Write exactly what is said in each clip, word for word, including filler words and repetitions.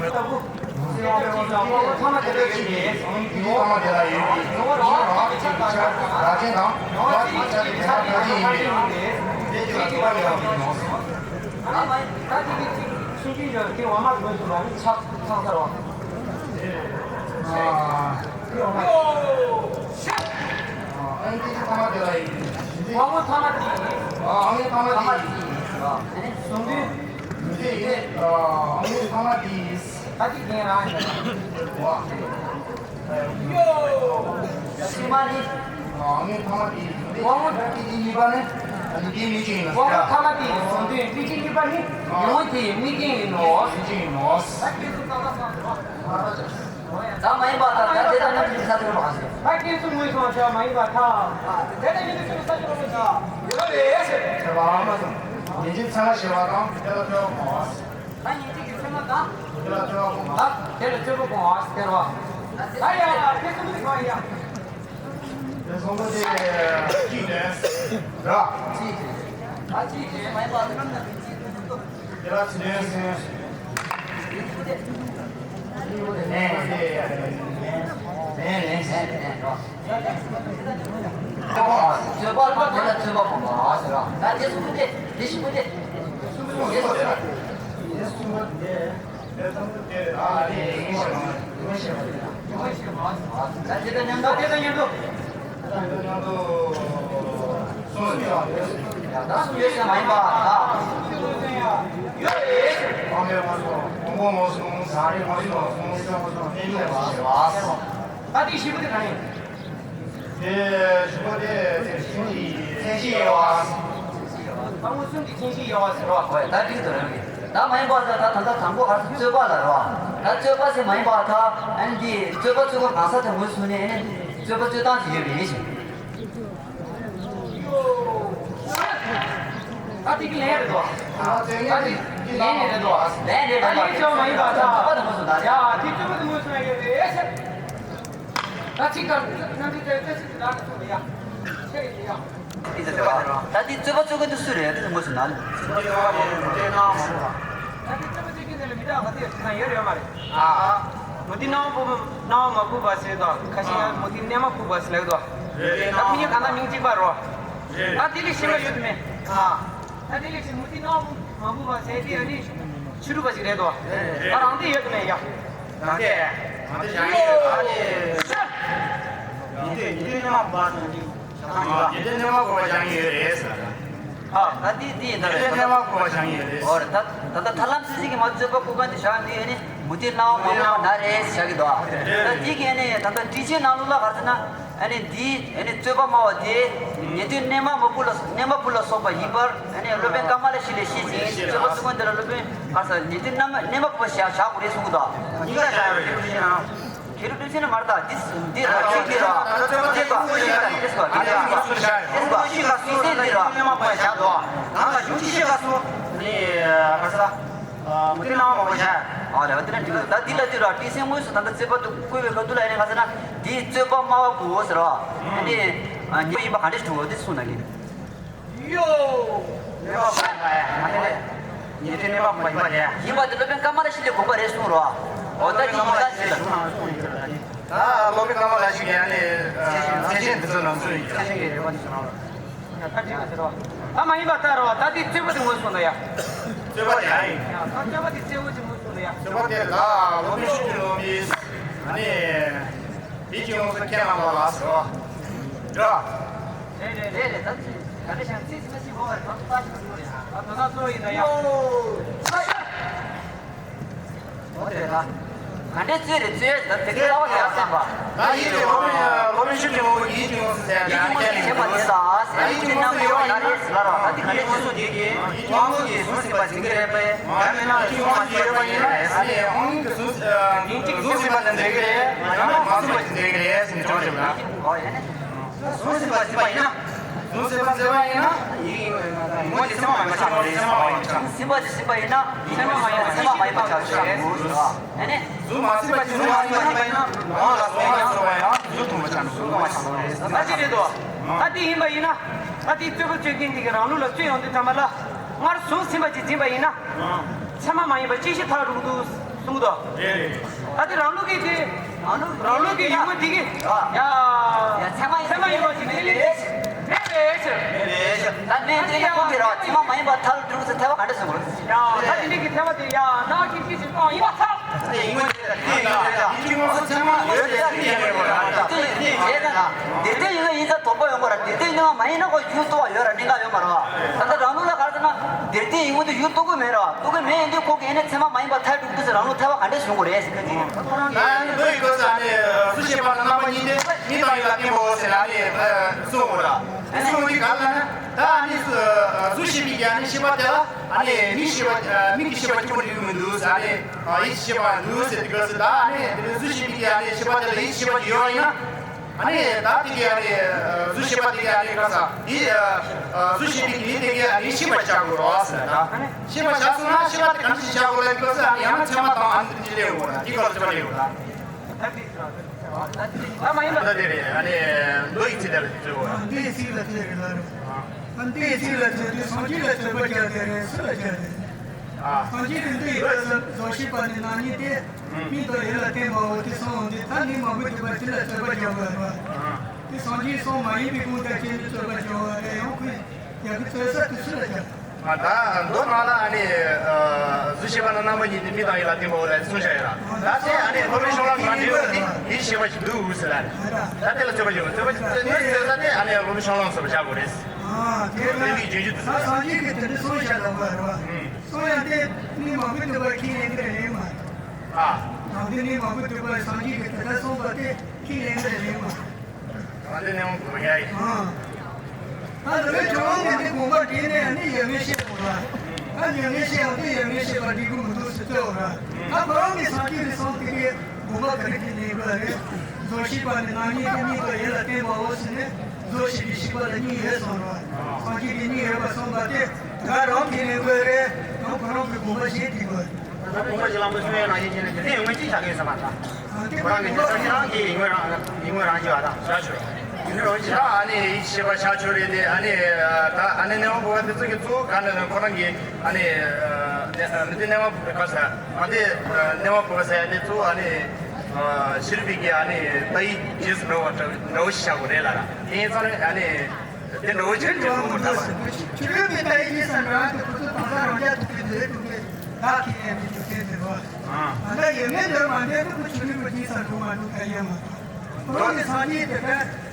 ལྟ་བུ། སེམས་ཅན་གཅིག་དང་དབང་པོ་ཐ་མ་དེ་ལ་ཡོད་པའི་ཡིད་ཀྱི་ཐ་མ་དེ་ལ་ཡོད་པའི་ཡིད་ཀྱི་རང་གཅིག་གི་ཆ་རང་ཅན་དང་རང་གཅིག་གི་ཆ་དེ་དེ་ལ་ཕལ་ཆེར་ཡིན་པས་དེ་གཅིག་ལ་ཐ་མ་ཡོད་པའི་ནང་། ད་དེ་གི་གཅིག་ཤིང་ཆུང་ཡོད་དེ་འོ་མ་དགོས་སུ་ལ་ནི་ཆགས་ཚང་ས་རོ། ཨ་ནི་དེ་གཅིག་ཐ་མ་དེ་ལ་ཡིན། དབང་པོ་ཐ་མ་དེ་ཡིན། ཨ་ནི་ཐ་མ་དེ་ཡིན། ཨ་ནི་བཟུང་དུས། མི་ཚེ་ཡིན། ཨ་ནི་ཐ་མ་དེ་ཡིན། ད་ཅི་རྒན་རང་ཡིན། ཡོ། ཕྱི་མ་ནི། ཨ་ནི་ཐ་མ་དེ་ཡིན། དབང་པོ་དང་དེ་གཉིས་པ་ནི། ཨ་ནི་དེ་མི་ཅི་ཡིན་ལ། དབང་པོ་ཐ་མ་དེ་ཡིན་གསུངས་དུས་དེ་གཉིས་པ་ནི། ཡོང་དེ་མི་རྒན་ཡིན་ནོ། མི་ཅི་ཡིན་ནོ། ད་ཁྱེད་ཚོ་ད་ལྟ་སང་ཟེར་བ། ད་མ་ཡིན་པ་ད་ད་དེ་ད་ནམ་རྒྱུན་ས་དེར་མ་ཟེར། ད་ཁྱེད་ཚོ་ངོས་སོང་བ་མ་ཡིན་པ་ད། དེ་ད་ཡིན་དུས་ཁྱེད་ཚོ་ས་ཆ་རོགས་ཞིག་ཡོད་རེད་ཟེར། ད་བ་མ་སོང་། ཡིན་གཅིག་ཚང་མ་ཞེས་པ་དང་དེ་ལ་ཐོས་པ་མ་ཟེར། ད་ཡིན་གཅིག་གི་ཚད་མ་དང་། དེ་ལ་ཐོས་པ་གོང་མ། ད་དེ་ལ་ཐོས་པ་གོང་མ་ཟེར་བ། ད་ཡ་ཡ་དེ་ཚོ་མི་གོ་ཡ། དེ་སོང་པོ་དེ་གཅིག་རེད། ར། གཅིག་རེད། ད་གཅིག་རེད་མ་ཡིན་པ་དེ་ནམ་ན་མི་གཅིག་རེད། དེ་ལ་ཚིག་ལན་གསུམ། ལན་ལན་ལན་ལན་རོ། རྩོད་པ་དང་དེ་ལ་རྩོད་པ་སྤོང་བ་ཟེར་རོ། ད་དེ་གསུམ་པོ་དེ་དེ་བཞི་པོ་དེ། གསུམ་པོ་དེ་ཟེར་རོ། དེ་གསུམ་པོ་དེ། ད་དེ་དང་མཉམ་དུ། དེ་དང་མཉམ་དུ། ད་གསུམ་ཡོད་ཟེར་མ་ཡིན་པ། ད་གསུམ་ཡོད་ཟེར་མ་ཡིན་པ། ད་དེ་བཞི་པོ་དེ་གང་ཡིན། དེ་བཞི་པོ་དེ་མཚན་གཞི་དབྱེ་བ། ད་མངོན་སུམ་གྱི་མཚན་གཞི་དབྱེ་བ་ཟེར་བ། ད་འགྲིག་འདུག་རང་གི། ད་མ་ཡིན་པ་ཟེར་ད་ད་ལྟ་དང་པོ་ག་རེ་རྩོད་པ་ལ་རེད་བ། ད་རྩོད་པ་ཟེར་མ་ཡིན་པ་ད་ཨ་ནི་འདི་རྩོད་པ་རྩོད་སྐབས་གང་ཟག་དེ་ངོས་བཟུང་ནས་ཨ་ནི་རྩོད་པ་རྩོད་སྟངས་ཤིག་ཡོད་པ་ཡིན་ཞིང་། ད་དེ་གི་ལན་རེད་དོ། ད་དེ་ལན་རེད་དོ། ལན་རེད་དོ། ད་ལན་རྩོད་མ་ཡིན་པ་ད་རྩོད་པ་དེ་ངོས་བཟུང་ད། ཡ་དེ་རྩོད་པ་དེ་ངོས་བཟུང་ཡོད་རེད་ཟེར། ད་ཅིག་ག་ནང་དེ་དེ་ཅིག་ག་ལ་སོང་ཡ། ཆེ་རེད་ཡ། ད་འདི་རྩོད་པ་རྩོད་མཁན་དེ་སུ་རེད། དེ་ངོས་སུ་ན། ད་འདི་རྩོད་པ་རྩོད་མཁན་དེ་ལ་མི་དྲག་པ་དེ་གང་ཡོད་ཡོད་མ་རེད། ཨ། མུ་ཏིག་སྣང་བ་སྣང་བ་མ་བུ་པ་ཟེར་དང་ཁ་ཤས་ཡང་མུ་ཏིག་གནས་མ་བུ་པ་ཟེར་ལབ་དོ། ད་ཕ་གི་གང་ལྟར་མིང་གཅིག་པ་རོ། ད་དེ་ལས་གཞན་པ་ཡོད་དམ་མེད། ཨ། ད་དེ་ལས་གཞན་མུ་ཏིག་སྣང་བ་མ་བུ་པ་ཟེར་དེ་ཡང་ནི་ཕྱི་རུ་པ་ཞིག་རེད་དོ། ད་རང་དེ་ཡོད་དམ་མེད་ཡ། རང་དེ་རང་དེ་བཞག་ཡོད་ཨ་ནི། ཡིན་དུས་ཡིན་དུས་གནས་མ་བུ་པ་དང་ཅིག་ཨ། ཡིན་དུས་གནས་མ་བུ་པ་བཞག་ཡོད་རེད་ཟེར། ཨ། ད་འདི་འདི་ཡིན་ད་རེད། ཡིན་དུས་གནས་མ་བུ་པ་བཞག་ཡོད་རེད། ཨོ་རེད། ད་ད་ད་ཐར་ལམ་སྲིད་ཞིག་གི་མ་རྩོད་པ་བཀོད་མཁན་དེ་བཞག་འདི་ཨ་ནི་མུ་ཏིག་སྣང་བ་མ་བུ་པ་ན་རེད་བཞག་གི་འདུག་ཨ། ད་འདི་གི་ཨ་ནི་ད་ད་ཊི་ཤའི་ནང་ལོགས་ལ་ག་རེ་ཟེར་ན་ཨ་ནི་འདི་ཨ་ནི་རྩོད་པ་སྨྲ་བ་དེ་ཉན་ཐོས་གནས་མ་མ་བུ་ལ་གནས་མ་བུ་ལ་སོགས་པ་ཡིན་པར་ཨ་ནི་སློབ་དཔོན་ཀ་མ་ལ་ཤཱི་ལས་ཤེས་ཤིང་རྩོད་པ་རྩོད་མཁན་དེ་ལ་སློབ་དཔོན་ག་རེ་ཟེར་ཉན་ཐོས་གནས་མ་གནས་མ་བུ་པ་བཞག་བཞག་དགོས་རེད་གསུང་གི་འདུག་ཨ། གཉིས་ཀ་བཞག་ཡོད་རེད། ཁྱེད་རང་སྤྲོ་ཆེན་ལ་མར་ལྟ། འདི་འདི་ར་གཅིག་འདི་ར། འདི་ག་འདི་ག་འདི་ག་འདི་ག་འདི་ག་འདི་ག་འདི་ག་འདི་ག་འདི་ག་འདི་ག་ནི་ག་ས་མུ་ཏིག་སྣང་བ་མ་བུ་བཞག་ཨ་རེད་བ། འདི་ན་འགྲིག་ད་འདི་ལ་འདི་ར་ཊི་ཤའི་ངོས་སུ་ད་ལྟ་རྩོད་པ་འདུག་བཀོད་པའི་ཁ་ཐུག་ལ་ཡིན་ན་ག་ཟེར་ན་འདི་རྩོད་པ་སྨྲ་བ་བུ་ཟེར་བ། ཨ་ནི་ཉན་པ་ཡིན་པ་ག་འདྲ་ཞིག་འདུག་འདི་གསུངས་ན་གི། ཡོ། གནས་མ་བུ་པ་ཡ། ང་དེ་ལས་ཉན་ཐོས་གནས་མ་བུ་པ་ཡིན་པ་རེད། ཡིན་པ་དེ་སློབ་དཔོན་ཀ་མ་ལ་ཤཱི་ལའི་དགོངས་པ་རེད་གསུངས་རོ། འོ་ད་དེ་ཡིན་ད་ཞིག་ལ། ད་སློབ་དཔོན་ཀ་མ་ལ་ཤཱི་ལའི་ཨ་ནི་མཚན་ཤས་འདི་ཚོ་ནང་ཚུད་ཡིན། མཚན་ཤས་ཀྱི་རེ་བ་འདི་ཚོ་ནང་ལ། ད་འགྲིག་ལ་ཟེར་རོ། ད་མ་ཡིན་པ་ལྟ་རོ། ད་དེ་རྩོད་པ་དེ་ངོས་སོང་ད་ཡ། རྩོད་པ་དེ་ཡ་ཡིན། ད་རྩོད་པ་དེ་གཙོ་བོ་ཅིག་ངོས་སོང་ད་ཡ། རྩོད་པ་དེ་ལ་སློབ་དཔོན་ཤཱཀྱ་ལོ་མས་ཨ་ནི། དེ་ཅི་ཡོངས་སུ་མཁྱེན་བླངས་པ་ལ་ཟེར་བ། འདྲ། རེད་རེད་རེད་རེད། ད་ཅི་ག་འདྲ་ཤང་ཚིག་ཅི་མ་ཅི་གོ་བར་གང་ལྟ་ཞིག་ཡོད་རེད། ད་ད་ད་གཙོ་ཡིན་ན་ཡ། འོ་རེད་ད། ག་འདྲས་རྩོད་རེད་རྩོད་ད་དེ་གའི་ལྟ་བ་ཡག་བསམ་པ། ད་ཡིན་རེད། སློབ་དཔོན་སློབ་དཔོན་ཤཱཀྱ་ལོ་མས་ཡིད་ཀྱི་ཡོངས་སུ་ཟེར་ཡ་ཡིད་ཀྱི་ཡོངས་སུ་ཟེར་བ་དེ་ད་ཟེར་ཡིད་ཀྱི་ཡོངས་སུ་ཟེར་བ་ཡིན་ན་རེད་ཟེར་ལ་རོ། ད་དེ་ག་འདྲས་ངོས་སོང་དེ་གི་དབང་པོ་གིས་ཟུངས་ཟིན་པ་ཟིན་གི་རེད་པས། ཡང་མིན་ན་ཡིད་ཀྱི་ཡོངས་སུ་ཟེར་བ་ཡིན་ན་རེད་ཟེར་ནས་དབང་གིས་ཟུངས་ཟུངས་ཟིན་པ་དེ་འཛིན་གི་རེད། ཡང་ན་མ་ཟིན་པ་ཞིག་འཛིན་གི་རེད་ཟེར་ནས་ཅོག་བྱེད་པ་ན། ཟུངས་ཟིན་པ་ཟིན་པ་ཡིན་ན། ཟུངས་ཟིན་པ་ཟིན་པ་ཡིན་ན་ཡིད་ངོ་དེ་སེམས་མ་ཡིན་པ་ཆགས་པ་རེད། སེམས་མ་མ་ཡིན་པ་ཆགས། ཟུངས་ཟིན་པ་ཟིན་པ་ཡིན་ན་སེམས་མ་མ་ཡིན་པ་ཆགས་ཟེར་བ་ཡིན། ཨ་ནི། ཟུངས་མ་ཟིན་པ་ཟིན་པ་ཡིན་ན་ནང་ལ་ཟུངས་མ་ཟིན་པ་ཡིན་ན་ཟུངས་མཐུན་པ་ཆགས་ནས་ཟུངས་མཐུན་པ་ཆགས་པ་རེད། ད་དེ་རེད་དོ། ད་དེ་ཡིན་པ་ཡིན་ན། ད་དེ་རྩོད་པ་རྩོད་མཁན་དེ་གི་རང་ལུགས་ལ་རྩོད་ཡོང་དུས་ཙམ་པ་ལ། སྔར་ཟུངས་ཟིན་པ་ཅིག་འཛིན་པ་ཡིན་ན། སེམས་མ་མ་ཡིན་པ་ཅི་ཞིག་ཐག་རིང་འདུག་གསུངས་དོ། རེད་རེད། ད་དེ་རང་ལུགས་ཀྱི་དེ། རང་ལུགས་ཀྱི་ཡུལ་མ་དེ་གི། ཡ། ཡ་ཚད་མ་ཡིན། ཚད་མ་ཡིན་པ་ཞིག་དེ་ལས་མེད་པའི་ཕྱིར། མེད་པའི་ཕྱིར། ད་མེད་དེ་ཡང་ཁོང་གིས་ར་ཚད་མ་མ་ཡིན་པ་མཐར་གྲུབ་ཟེར་ཐལ་བ་ག་འདྲ་གསུངས་པ་རེད། ཡ་ད་དེ་འདྲའི་གི་ཐལ་བ་དེ་ཡ་ད་ཁྱིམ་གྱི་ཞིག་གཏོང་ཡིན་པ་ཐལ། དེ་ཡིན་པ་དེ་ཡིན་པ་དེ་ཡིན་པ་ཚད་མ་ཡོད་དེ་ཡིན་པ་རེད། དེ་ཡིན་ན་དེ་ལྟའི་ཡིན་ན་ཡིན་ས་དོགས་པ་ཡོང་གི་ར། དེ་ལྟའི་ཡིན་ན་མ་ཡིན་ན་ཁོ་ཡུལ་རྟོགས་པ་ཡོད་ར། གནད་འགག་ཡོད་མ་རེད་བ། ད་ལྟ་རང་ལུགས་ལ་ག་རེ་ཟེར་ན་དེ་ལྟའི་ཡིན་པ་དེ་ཡུལ་རྟོགས་ཀྱི་མེད་ར་བ། རྟོགས་ཀྱི་མེད་ཡིན་དུས་ཁོ་གིས་ནི་ཚད་མ་མ་ཡིན་པ་མཐར་གྲུབ་ཀྱི་ཟེར་རང་ལུགས་ཐལ་བ་ག་འདྲ་བྱུང་དགོས་རེད་ཟེར་མཁན་ཅིག་ཡིན། ད་ནི་འདི་ཡི་སྐབས་སུ་ནི་གཟུགས་ཤེས་པ་ལ་རྣམ་པ་གཉིས་ཏེ། མིག་དང་ཡིད་ལ་བརྟེན་པའོ་ཟེར་ནས་ནི་གསུངས་འོང་ར། གསུངས་འོང་དུས་ག་ལ་ན་ད་ནི་གཟུགས་ཤེས་པའི་གི་ནི་ཤེས་པ་དེ་ལ་ནི་མིག་ཤེས་པ་མིག་གི་ཤེས་པ་གཅིག་པོ་རེད་མི་འདུག་ཟེར་ནས་ཡིད་ཤེས་པ་འདུག་ཟེར་དུས་སྐབས་སུ་ད་ནི་གཟུགས་ཤེས་པའི་གི་ནི་ཤེས་པ་དེ་ལ་ཡིད་ཤེས་པ་ཅིག་ཡོད་པ་ཡིན་ན། ཨ་ནི་ད་དེ་གའི་ཨ་ནི་གཟུགས་ཤེས་པ་དེ་གའི་ཨ་ནི་ག་ས་ཡིད་གཟུགས་ཤེས་པའི་ཡིད་དེ་གའི་ཨ་ནི་ཤེས་པ་བྱ་དགོས་རོགས་ཟེར་ད། ཤེས་པ་བྱ་སོང་ན་ཤེས་པ་དེ་ག་འདྲ་ཞིག་བྱ་དགོས་ལབ་དུས་ཨ་ནི་ཡང་ན་ཚད་མ་དང་ཨ་ནི་དེ་འདྲ་ལས་འོང་ན་དེ་ག་ལ་ཚད་མ་ལས་འོང་ན། ད་དེ་རེད། ཨ་ནི་མདོ་ཡི་ཚིག་དེ་ལ་དེ་ཚོ། མདོ་ཡི་ཚིག་ལ་དེ་རེད་ལ་རེད། ཨ་མདོ་ཡི་ཚིག་ལ་དེ་དུས་སངས་རྒྱས་ལ་རྩོད་པ་བརྒྱབ་དེ་རེད། སུ་ལ་བརྒྱབ་དེ་རེད། སངས་རྒྱས་ཀྱི་མདོ་ཡི་སྐབས་སུ་རྫོགས་ཆེན་པ་ནི་རྣམ་གཉིས་ཏེ། མིག་དང་ཡིད་ལ་བརྟེན་པའོ། དེ་གསུངས་འོང་དུས་ད་ནི་མང་པོས་འདུག་པ་དེ་ལ་རྩོད་པ་རྒྱག་དགོས་རེད་བ། དེ་སངས་རྒྱས་སོགས་མ་ཡིན་པའི་ཁུངས་དང་བཅས་ནས་རྩོད་པ་རྒྱག་པ་རེད། ཡང་ཁོས་ཡ་གི་རྩོད་ས་དེ་སུ་ལ་རྒྱག་ད་མདོ་ནང་ལ་ཨ་ནི་གཟུགས་ཤེས་པ་ནི་རྣམ་པ་གཉིས་ཏེ། མིག་དང་ཡིད་ལ་བརྟེན་པའོ་ལབ་གསུངས་བཞག་ཡོད་ལ། ད་དེ་ཨ་ནི་སློབ་དཔོན་ཤོ་ལོ་ཀ་འགྲེལ་བ་དེ་ཡིད་ཤེས་པ་ཞིག་འདུག་ཟེར་ལ། ད་དེ་ལ་རྩོད་པ་རྒྱག་རྩོད་པ་རྩོད་ས་དེ་ཨ་ནི་སློབ་དཔོན་ཤོ་ལོ་ཀ་ཟེར་བ་བཞག་དགོས་རེད། དེ་ལ་ཡིད་རྒྱུན་ཞུགས་དུ་ཟེར། སངས་རྒྱས་ཀྱིས་དེ་འདྲ་གསུངས་བཞག་ལ་བ་རེད་བ། སོང་ཡང་དེ་ནི་མང་པོས་འདུག་པ་ཁས་ལེན་གྱི་རེད་མ། ཨ། དང་དེ་ནི་མང་པོས་འདུག་པ་སངས་རྒྱས་ཀྱིས་དེ་ལྟར་གསུངས་པ་དེ་ཁས་ལེན་གྱི་རེད་མ། དང་དེ་ནི་མང་པོ་ཡ་ཡི། ཨ། ད་ལོས་ཁྱོད་རང་གིས་དེ་དགོངས་པ་བྲིས་ནས་ནི་ཡོད་མེད་བཤད་དགོས་ར། ད་ཡོད་མེད་བཤད་ཡང་དེ་ཡོད་མེད་བཤད་པ་འགྲིག་གི་མི་འདུག་ཟེར་ལྟོས་ར། ད་ཁོ་རང་གིས་སངས་རྒྱས་ཀྱིས་གསུངས་དེ་གའི་དགོངས་པ་ག་རེ་བྲིས་ནས་ཡོད་པ་རེད། རྫོགས་ཤེས་པ་ནི་རྣམ་གཉིས་ཏེ། མིག་དང་ཡིད་ལ་བརྟེན་པའོ་ཟེར་ནས། རྫོགས་ཤེས་པའི་ཤེས་པ་ལ་གཉིས་ཡོད་གསུངས་རོ། སངས་རྒྱས་ཀྱིས་གཉིས་ཡོད་པ་གསུངས་པ་དེ་ད་རང་གིས་ལེན་དགོས་རེད། ཡང་ཁོ་རང་གི་དགོངས་པ་བཞེས་བསྡད་དགོས། ད་དགོངས་པ་བཞེས་ལམ་དུ་སོང་ཡོད་ན་ཡིན་གྱི་ནི་དེ་ངོས་ཅི་བྱ་དགོས་ཟེར་མ་ཐག་ཁོ་རང་གི་ཉེ་ས་ཁྱེད་རང་གི་ཡིད་ངོས་རང་ཡིད་ངོས་རང་གྱི་བ་དང་བྱ་ཆོས་ཡིན་རོ། ད་ཨ་ནི་ཡིད་ཤེས་པ་བྱ་ཆོས་རེད་དེ། ཨ་ནི་ད་ཨ་ནི་གནས་མ་བུ་བ་དེ་ཚོ་གི་གཙོ་བོ་ག་ནས་ཁོ་རང་གི་ཨ་ནི་མི་དེ་གནས་མ་བུ་བ་ག་ས་མ་དེ་གནས་མ་བུ་བ་ས་ཡ་དེ་གཙོ་བོ་ཨ་ནི། ཤེས་རིག་པའི་གི་ཨ་ནི་ལྟ་བའི་རྗེས་སུ་འགྲོ་བ་འདྲ་འདྲ་བོ་ཞིག་བྱ་དགོས་རེད་ལ་ར། དེ་ཡིན་ཙང་ཨ་ནི་དེ་འདྲ་བོ་ཅིག་ཅིག་ལུང་མི་འདྲ་བ། ཆོས་ལུགས་ཀྱི་ལྟ་བའི་རྗེས་སུ་འགྲོ་ཡག་དེ་ཁོ་ཚོ་གང་ཟག་རང་རྐྱ་ཐུབ་ཀྱི་འདུག་ཐུབ་ཀྱི་བདག་གིས་ཡང་མི་ཐུབ་ཟེར་ཟེར་བ། ཨ་ད་ཡོད་མེད་འདིར་མ་འདྲེས་ན་ཁོ་ཆོས་ལུགས་ཀྱི་རྗེས་སུ་འགྲོ་མ་འགྲོ་ག་ཡོད་མ་རེད། འགྲོ་ནས་སངས་རྒྱས་དེ་ག་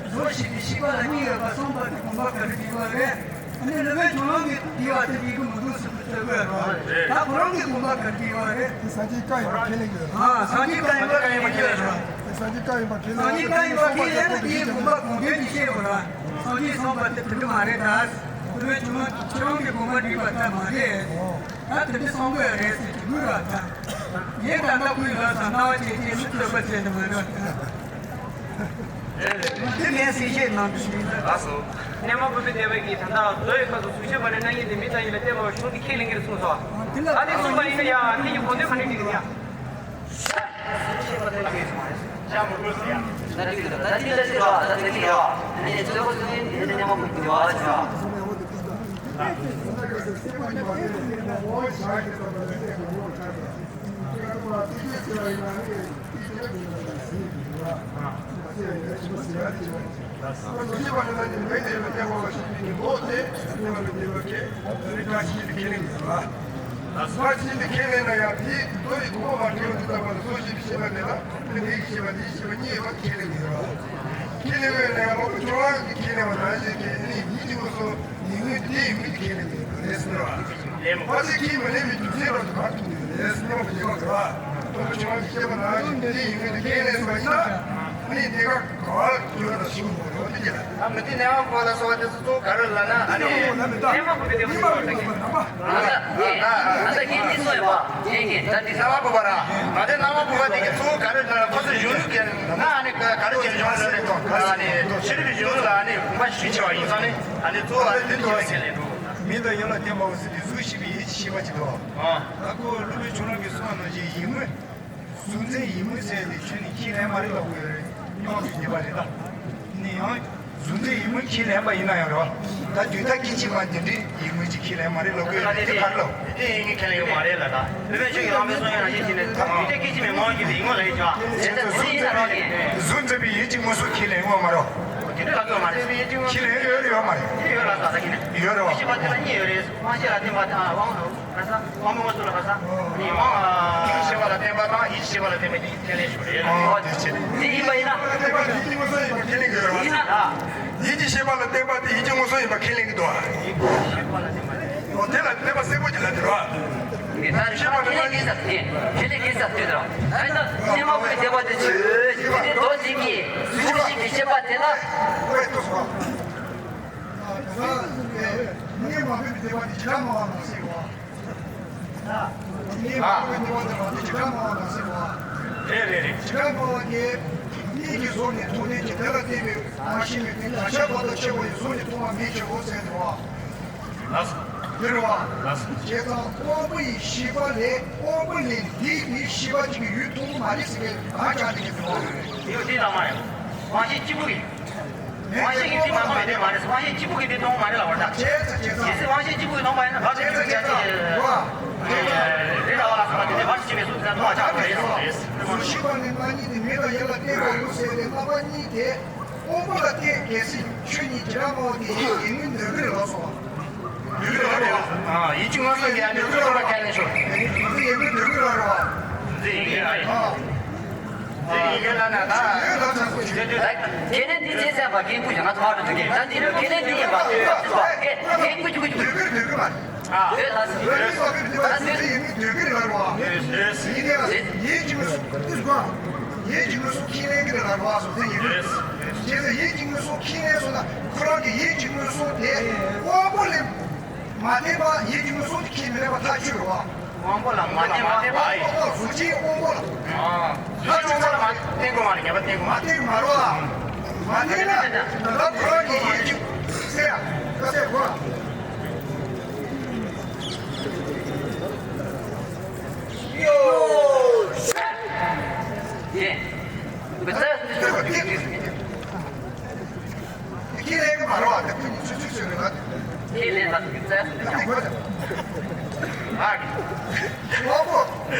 རྫོགས་ཤེས་ཀྱི་ཤེས་པ་ལ་གཉིས་ཡོད་པ་གསུངས་པ་དེ་དགོངས་པ་ག་རེ་བྲིས་པ་རེད། ཨ་ནི་ལུས་པའི་ཁྱོད་རང་གིས་འདི་བ་དེ་འདི་གི་མི་འདུག་ཟེར་དུས་ཚོད་དགོས་རོ། ད་ཁོ་རང་གི་དགོངས་པ་ག་འདི་བ་རེད། དེ་སངས་རྒྱས་བཀའ་ཡིན་པ་ཁས་ལེན་དགོས་རོ། ཨ་སངས་རྒྱས་བཀའ་ཡིན་པ་ཁས་ལེན་དགོས་རོ། དེ་སངས་རྒྱས་བཀའ་ཡིན་པ་ཁས་ལེན་དགོས་རོ། སངས་རྒྱས་བཀའ་ཡིན་པ་ཁས་ལེན་ན་དེའི་དགོངས་པ་གོང་དོན་གྱིས་ཤེས་དགོས་རོ། སངས་རྒྱས་གསུངས་པ་དེ་དེ་འདྲ་མ་རེད་ད། ལུས་པའི་ཁྱོད་རང་ཁྱོད་རང་གི་དགོངས་པ་འགྲིག་པ་ད་མ་རེད། ད་དེ་འདྲ་གསུང་དགོས་རེད་ཟེར་གྱི་དགོས་ར་ད། ངས་ད་ལྟ་ཁོའི་ལག་ས་རྣ་བ་བཅད་བཅད་ནས་རྩོད་པ་བྱས་ནས་མ་རེད་ད། འདི་ངས་གསལ་བཤད་གནང་དུ་ཞུས་ན། ལགས་སོ། གནས་མ་བུ་པའི་སྡེ་པ་གིས་ད་ལྟ་མདོ་ཡི་སྐབས་སུ་གཟུགས་ཤེས་པ་ནི་རྣམ་གཉིས་ཏེ། མིག་དང་ཡིད་ལ་བརྟེན་པའོ་ཞེས་གསུངས་ཏེ་ཁས་ལེན་གྱི་རེད་གསུངས་སོ། ད་དེ་གསུངས་པ་ཡིན་ན་ཡང་དེ་ཡི་གོ་དོན་ག་འདྲ་ཞིག་རེད་ཡ། ཁས་ལེན་པའི་ནང་ལ་རོགས་ཀྱི་ཁྱོད་རང་གི་ཁས་ལེན་པ་ནང་བཞིན་གྱི་ནི་ཡིད་ཀྱི་སོ་ཉིད་དེ་ཡིན་མིན་ཁས་ལེན་པའི་རེད་ཟེར་བ། ལེན་པ་ཁས་མི་ལེན་པའི་རྒྱུ་མཚན་རང་དུ་མ་ཐུག་ནས་རེད་ཟེར་བ་ཡིན་པ་རེད་བ། རོགས་ཀྱི་ཁྱོད་རང་གི་ཁས་པ་ནང་བཞིན་དེ་ཡིན་མིན་ཁས་ལེན་པ་ཡིན་ན་ནི་གནད་འགག་ག་བར་གྱུར་ན་ཞིག་མ་རེད་བ། དེ་རྒྱ་ལ། ཨ་མི་དེ་ནས་བ་གོ་ལ་སོགས་དེ་ཚོ་ག་རེ་ལ་ན་ཨ་ནི། ནས་བ་གོ་བའི་དེ་ཚོ་ད་གིན་ནི་སོ་ཡོད་པ་ཡིན་གྱི་ད་དེ་ནས་བ་གོ་བ་ར་ང་དེ་ནས་བ་གོ་བ་དེ་གི་ཚོ་ག་རེ་ལ་ཁོ་ཚོ་གཞོན་ནུ་གི་ན་ཨ་ནི་ག་རེ་བྱེད་ཆོག་ཟེར་རེད་དོ། ཨ་ནི་ཤེས་རིག་གཞོན་ནུ་ལ་ཨ་ནི་གོམ་པ་ཞུས་ཆེ་བ་ཡིན་ཙང་ནི་ཨ་ནི་གཙོ་བོ་ཨ་ནི་དེ་འདུག་ཟེར་ལེ་འགྲོ། མིག་དང་ཡིད་ལ་བརྟེན་པའོ་ཟེར་དེ་གཟུགས་ཤེས་པའི་ཡིད་ཀྱི་ཤེས་པ་ཅིག་འདུག་ཨ་ད་ཁོ་སློབ་དཔོན་ཁྱོད་རང་གིས་གསུངས་པ་ནང་བཞིན་ཡིད་མངོན། གཟུགས་འཛིན་ཡིད་མངོན་ཟེར་ནས་ཁྱོད་ནི་ཁས་ལེན་མ་རེད་ལབ་དགོས་རེད། སྙོམས་སུ་བཞག་པ་རེད་ད། ནི་ཡང་ གཟུགས་མཛེས་ཡིད་སྨོན་ཁས་ལེན་པ་ཡིན་ན་ཡང་རོ། ད་དུས་མཐའ་སྐད་ཅིག་མ་འདི་འདྲའི་ཡིད་སྨོན་ཅིག་ཁས་ལེན་མ་རེད་ལབ་དགོས་ཡོད་དེ་ག་རེ་ལབ། དེ་ཡིན་ངེས་ཁས་ལེན་ཡོད་མ་རེད་ལ་ད། བོད་པའི་ཆོས་ཀྱི་ལམ་པའི་གསུང་ཡོན་རང་བཞིན་གྱིས་ནི་ད་དུས་མཐའ་སྐད་ཅིག་མའི་ངོ་བོ་ཞིག་ཏུ་ཡིད་སྨོན་ལ་ཡིད་ཆོག་ཨ། དེ་ཚོ་གཟུགས་མཛེས་པའི་ཡིད་ཀྱི་དངོས་ཟོག་ཁས་ལེན་ཡོད་མ་རོ། དེ་འདྲ་ལབ་ཡོད་མ་རེད། ཁས་ལེན་ཡོད་ཡོད་མ་རེད། དེ་ཡོད་ལ་ད་ད་ཁས་ལེན་ཡོད་རེད་བ། ཤེས་པ་དེ་ལ་གཉིས་ཡོད་རེད། དབང་ཤེས་ལ་བརྟེན་པ་དང་དབང་། ག་ས། དབང་པོ་ལྔ་སུ་ལ་ག་ས། ནི་དབང་། ཡིད་ཤེས་པ་ལ་བརྟེན་པ་དང་ཡིད་ཤེས་པ་ལ་བརྟེན་པའི་ཁས་ལེན་ཞུ་རེད། ཨོ་དེ་ཆེ། དེ་ཡིན་པ་ཡིན་ན། ཡིད་ཀྱི་དངོས་ཟོག་ཡིན་པ་ཁས་ལེན་དགོས་རེད་བ། ཡིན་ན། ཡིད་ཀྱི་ཤེས་པ་ལ་བརྟེན་པ་དེ་ཡིད་ཀྱི་དངོས་ཟོག་ཡིན་པ་ཁས་ལེན་གྱི་འདུག་བ། ཡིད་ཀྱི་ཤེས་པ་ལ་བརྟེན་པ་དེ། ཨོ་དེ་ལ་བརྟེན་པ་གསལ་པོ་ཅིག་ལབ་དེ་རེད་བ། ངས་ད་ཤེས་པ་ཁས་ལེན་གྱི་ས་དེ་ཁས་ལེན་གྱི་ས་དེ་དང་། ད་ལྟ་སྙན་མ་བུའི་བདེ་བ་དེ་ཆོས་ཅན་དེ་མདོ་གཅིག་གི་གཟུགས་ཤིག་གི་ཤེས་པ་དེ་ལ། སྙན་མ་བུའི་བདེ་བ་དེ་ཇི་ལྟར་སྨྲ་བ་ནང་གསེས་པ། ཨ། ངའི་བག་པའི་ནུས་པ་དེ་ལ་དེ་ཇི་ལྟར་སྨྲ་བ་ནང་གསེས་པ། རེད་རེད་རེད། ཇི་ལྟར་སྨྲ་བ་ངས་གཉིད་ཀྱི་གཟུགས་ནས་མཐོང་ནས་ཀྱི་དེ་ལ་བརྟེན་པའི་རང་བཞིན་མེད་དེ་བག་ཆགས་པ་དང་ཕྱེ་བ་ཡི་གཟུགས་ནས་མཐོང་བ་མེད་ཀྱི་འོ་ཟེར་དུ་བ། ལགས་སོ། དེ་རུ་བ། ལགས་སོ། བྱས་ཙང་དབང་པོ་ཡི་ཤེས་པ་ལས་དབང་པོ་ལས་འདས་པའི་ཤེས་པ་གཅིག་གི་ཡུལ་མཐོང་གི་མ་རེད་ཟེར་མཁན་གང་ཆགས་འདུག་གི་འདུག་བ། དེ་ཡོད་དེ་ལ་མ་ཡོང་། དབང་ཤེས་གཅིག་པུ་གི། དབང་ཤེས་ཀྱིས་གཅིག་མ་མཐོང་བའི་དེ་མ་རེད། དབང་ཤེས་གཅིག་པུ་གིས་དེ་མཐོང་མ་རེད་ལ་བར་ཐག་བྱས་ཙང་བྱས་ཙང་། གལ་སྲིད་དབང་ཤེས་གཅིག་པུ་གིས་མཐོང་བ་ཡིན་ན་བར་དུ་གཅིག་གིས་གཅིག་གིས་རེད་ལ་བ་ལ་སོགས་པ་དེ་ནི་བར་དུ་གཅིག་པའི་གཟུགས་ཙམ་མཐོང་བ་ཆགས་པ་རེད་གཟུགས་ཤེས་པ་ནི་རྣམ་གཉིས་ཏེ། མིག་དང་ཡིད་ལ་བརྟེན་པའོ་ཟེར་ཏེ། རྣམ་པ་གཉིས་ཏེ། དབང་པོ་ལ་བརྟེན། གལ་སྲིད་ཆོས་ཉིད་ཇི་ལྟར་སྨྲ་བ་དེ་ཡིད་ཀྱི་དངོས་འདོད་ཀྱི་རེད་ལ་སོགས་པ། འདོད་ཀྱི་རེད་ལ་རེད་ལ། ཡིད་ཀྱི་མངོན་སུམ་གྱི་ཡང་འདོད་ཀྱི་རེད་ལ་ཁས་ལེན་ཞུ། ཡིད་ཀྱི་དངོས་འདོད་ཀྱི་རེད་ལ་རེད་བ། འདི་ཡིན་ཨ། ཁས་ལེན་འདི་བྱེད་ཚན་པ་འགན་ཁུར་བྱ་ང་ཚོ་བར་དུ་འདུག་གས། ད་འདི་ལོ་ཁས་ལེན་འདི་ཡིན་པ། འགན་ཁུར་ཁུར་ཁུར་ཁུར། ཨ། ཡོད་ལ། ཡིད་ཀྱི་དངོས་སུ་ཁས་ལེན་གྱི་རེད་ལ་རེད་བ། ཡིད་ཀྱི་དངོས་སུ་ཁས་ལེན་གྱི་རེད་ལ་རེད་བ། སོ་ཚེ་ཡིན། ཁྱེད་ཚོ་ཡིད་ཀྱི་དངོས་སུ་ཁས་ལེན་སོང་ན་ཁོ་རང་གི་ཡིད་ཀྱི་དངོས་སུ་དེ་དབང་པོ་ལས། མ་བརྟེན་པ་ཡིད་ཀྱི་དངོས་སུ་ཁས་མི་ལེན་པ་ཐག་ཆོད་རེད་བ། དབང་པོ་ལ་མ་བརྟེན་པ། དབང་པོ་གཟུགས་ཅན་དབང་པོ་ལ། ཨ། གཟུགས་ཅན་དབང་པོ་ལ་མ་བརྟེན་དགོས་མ་རེད། ངེས་པར་བརྟེན་དགོས་མ། མ་བརྟེན་མ་རེད་བ། མ་བརྟེན་ན་ད་ལྟ་ཁོ་རང་གི་ཡིད་ཀྱི་སེ་ཡ་ཀ་སེ་གོ། ཡོ། ཡེ། བུ་ཚ། ཁས་ལེན་གྱི་མ་རེད་བ། དེ་ཁོ་གཉིས་ཚུལ་ཚུལ་ཚུལ་རེད་ལ། ཁས་ལེན་ལ་ཚུལ་ཚུལ་ཚུལ་རེད། ཨ་ནི་དབང་པོ།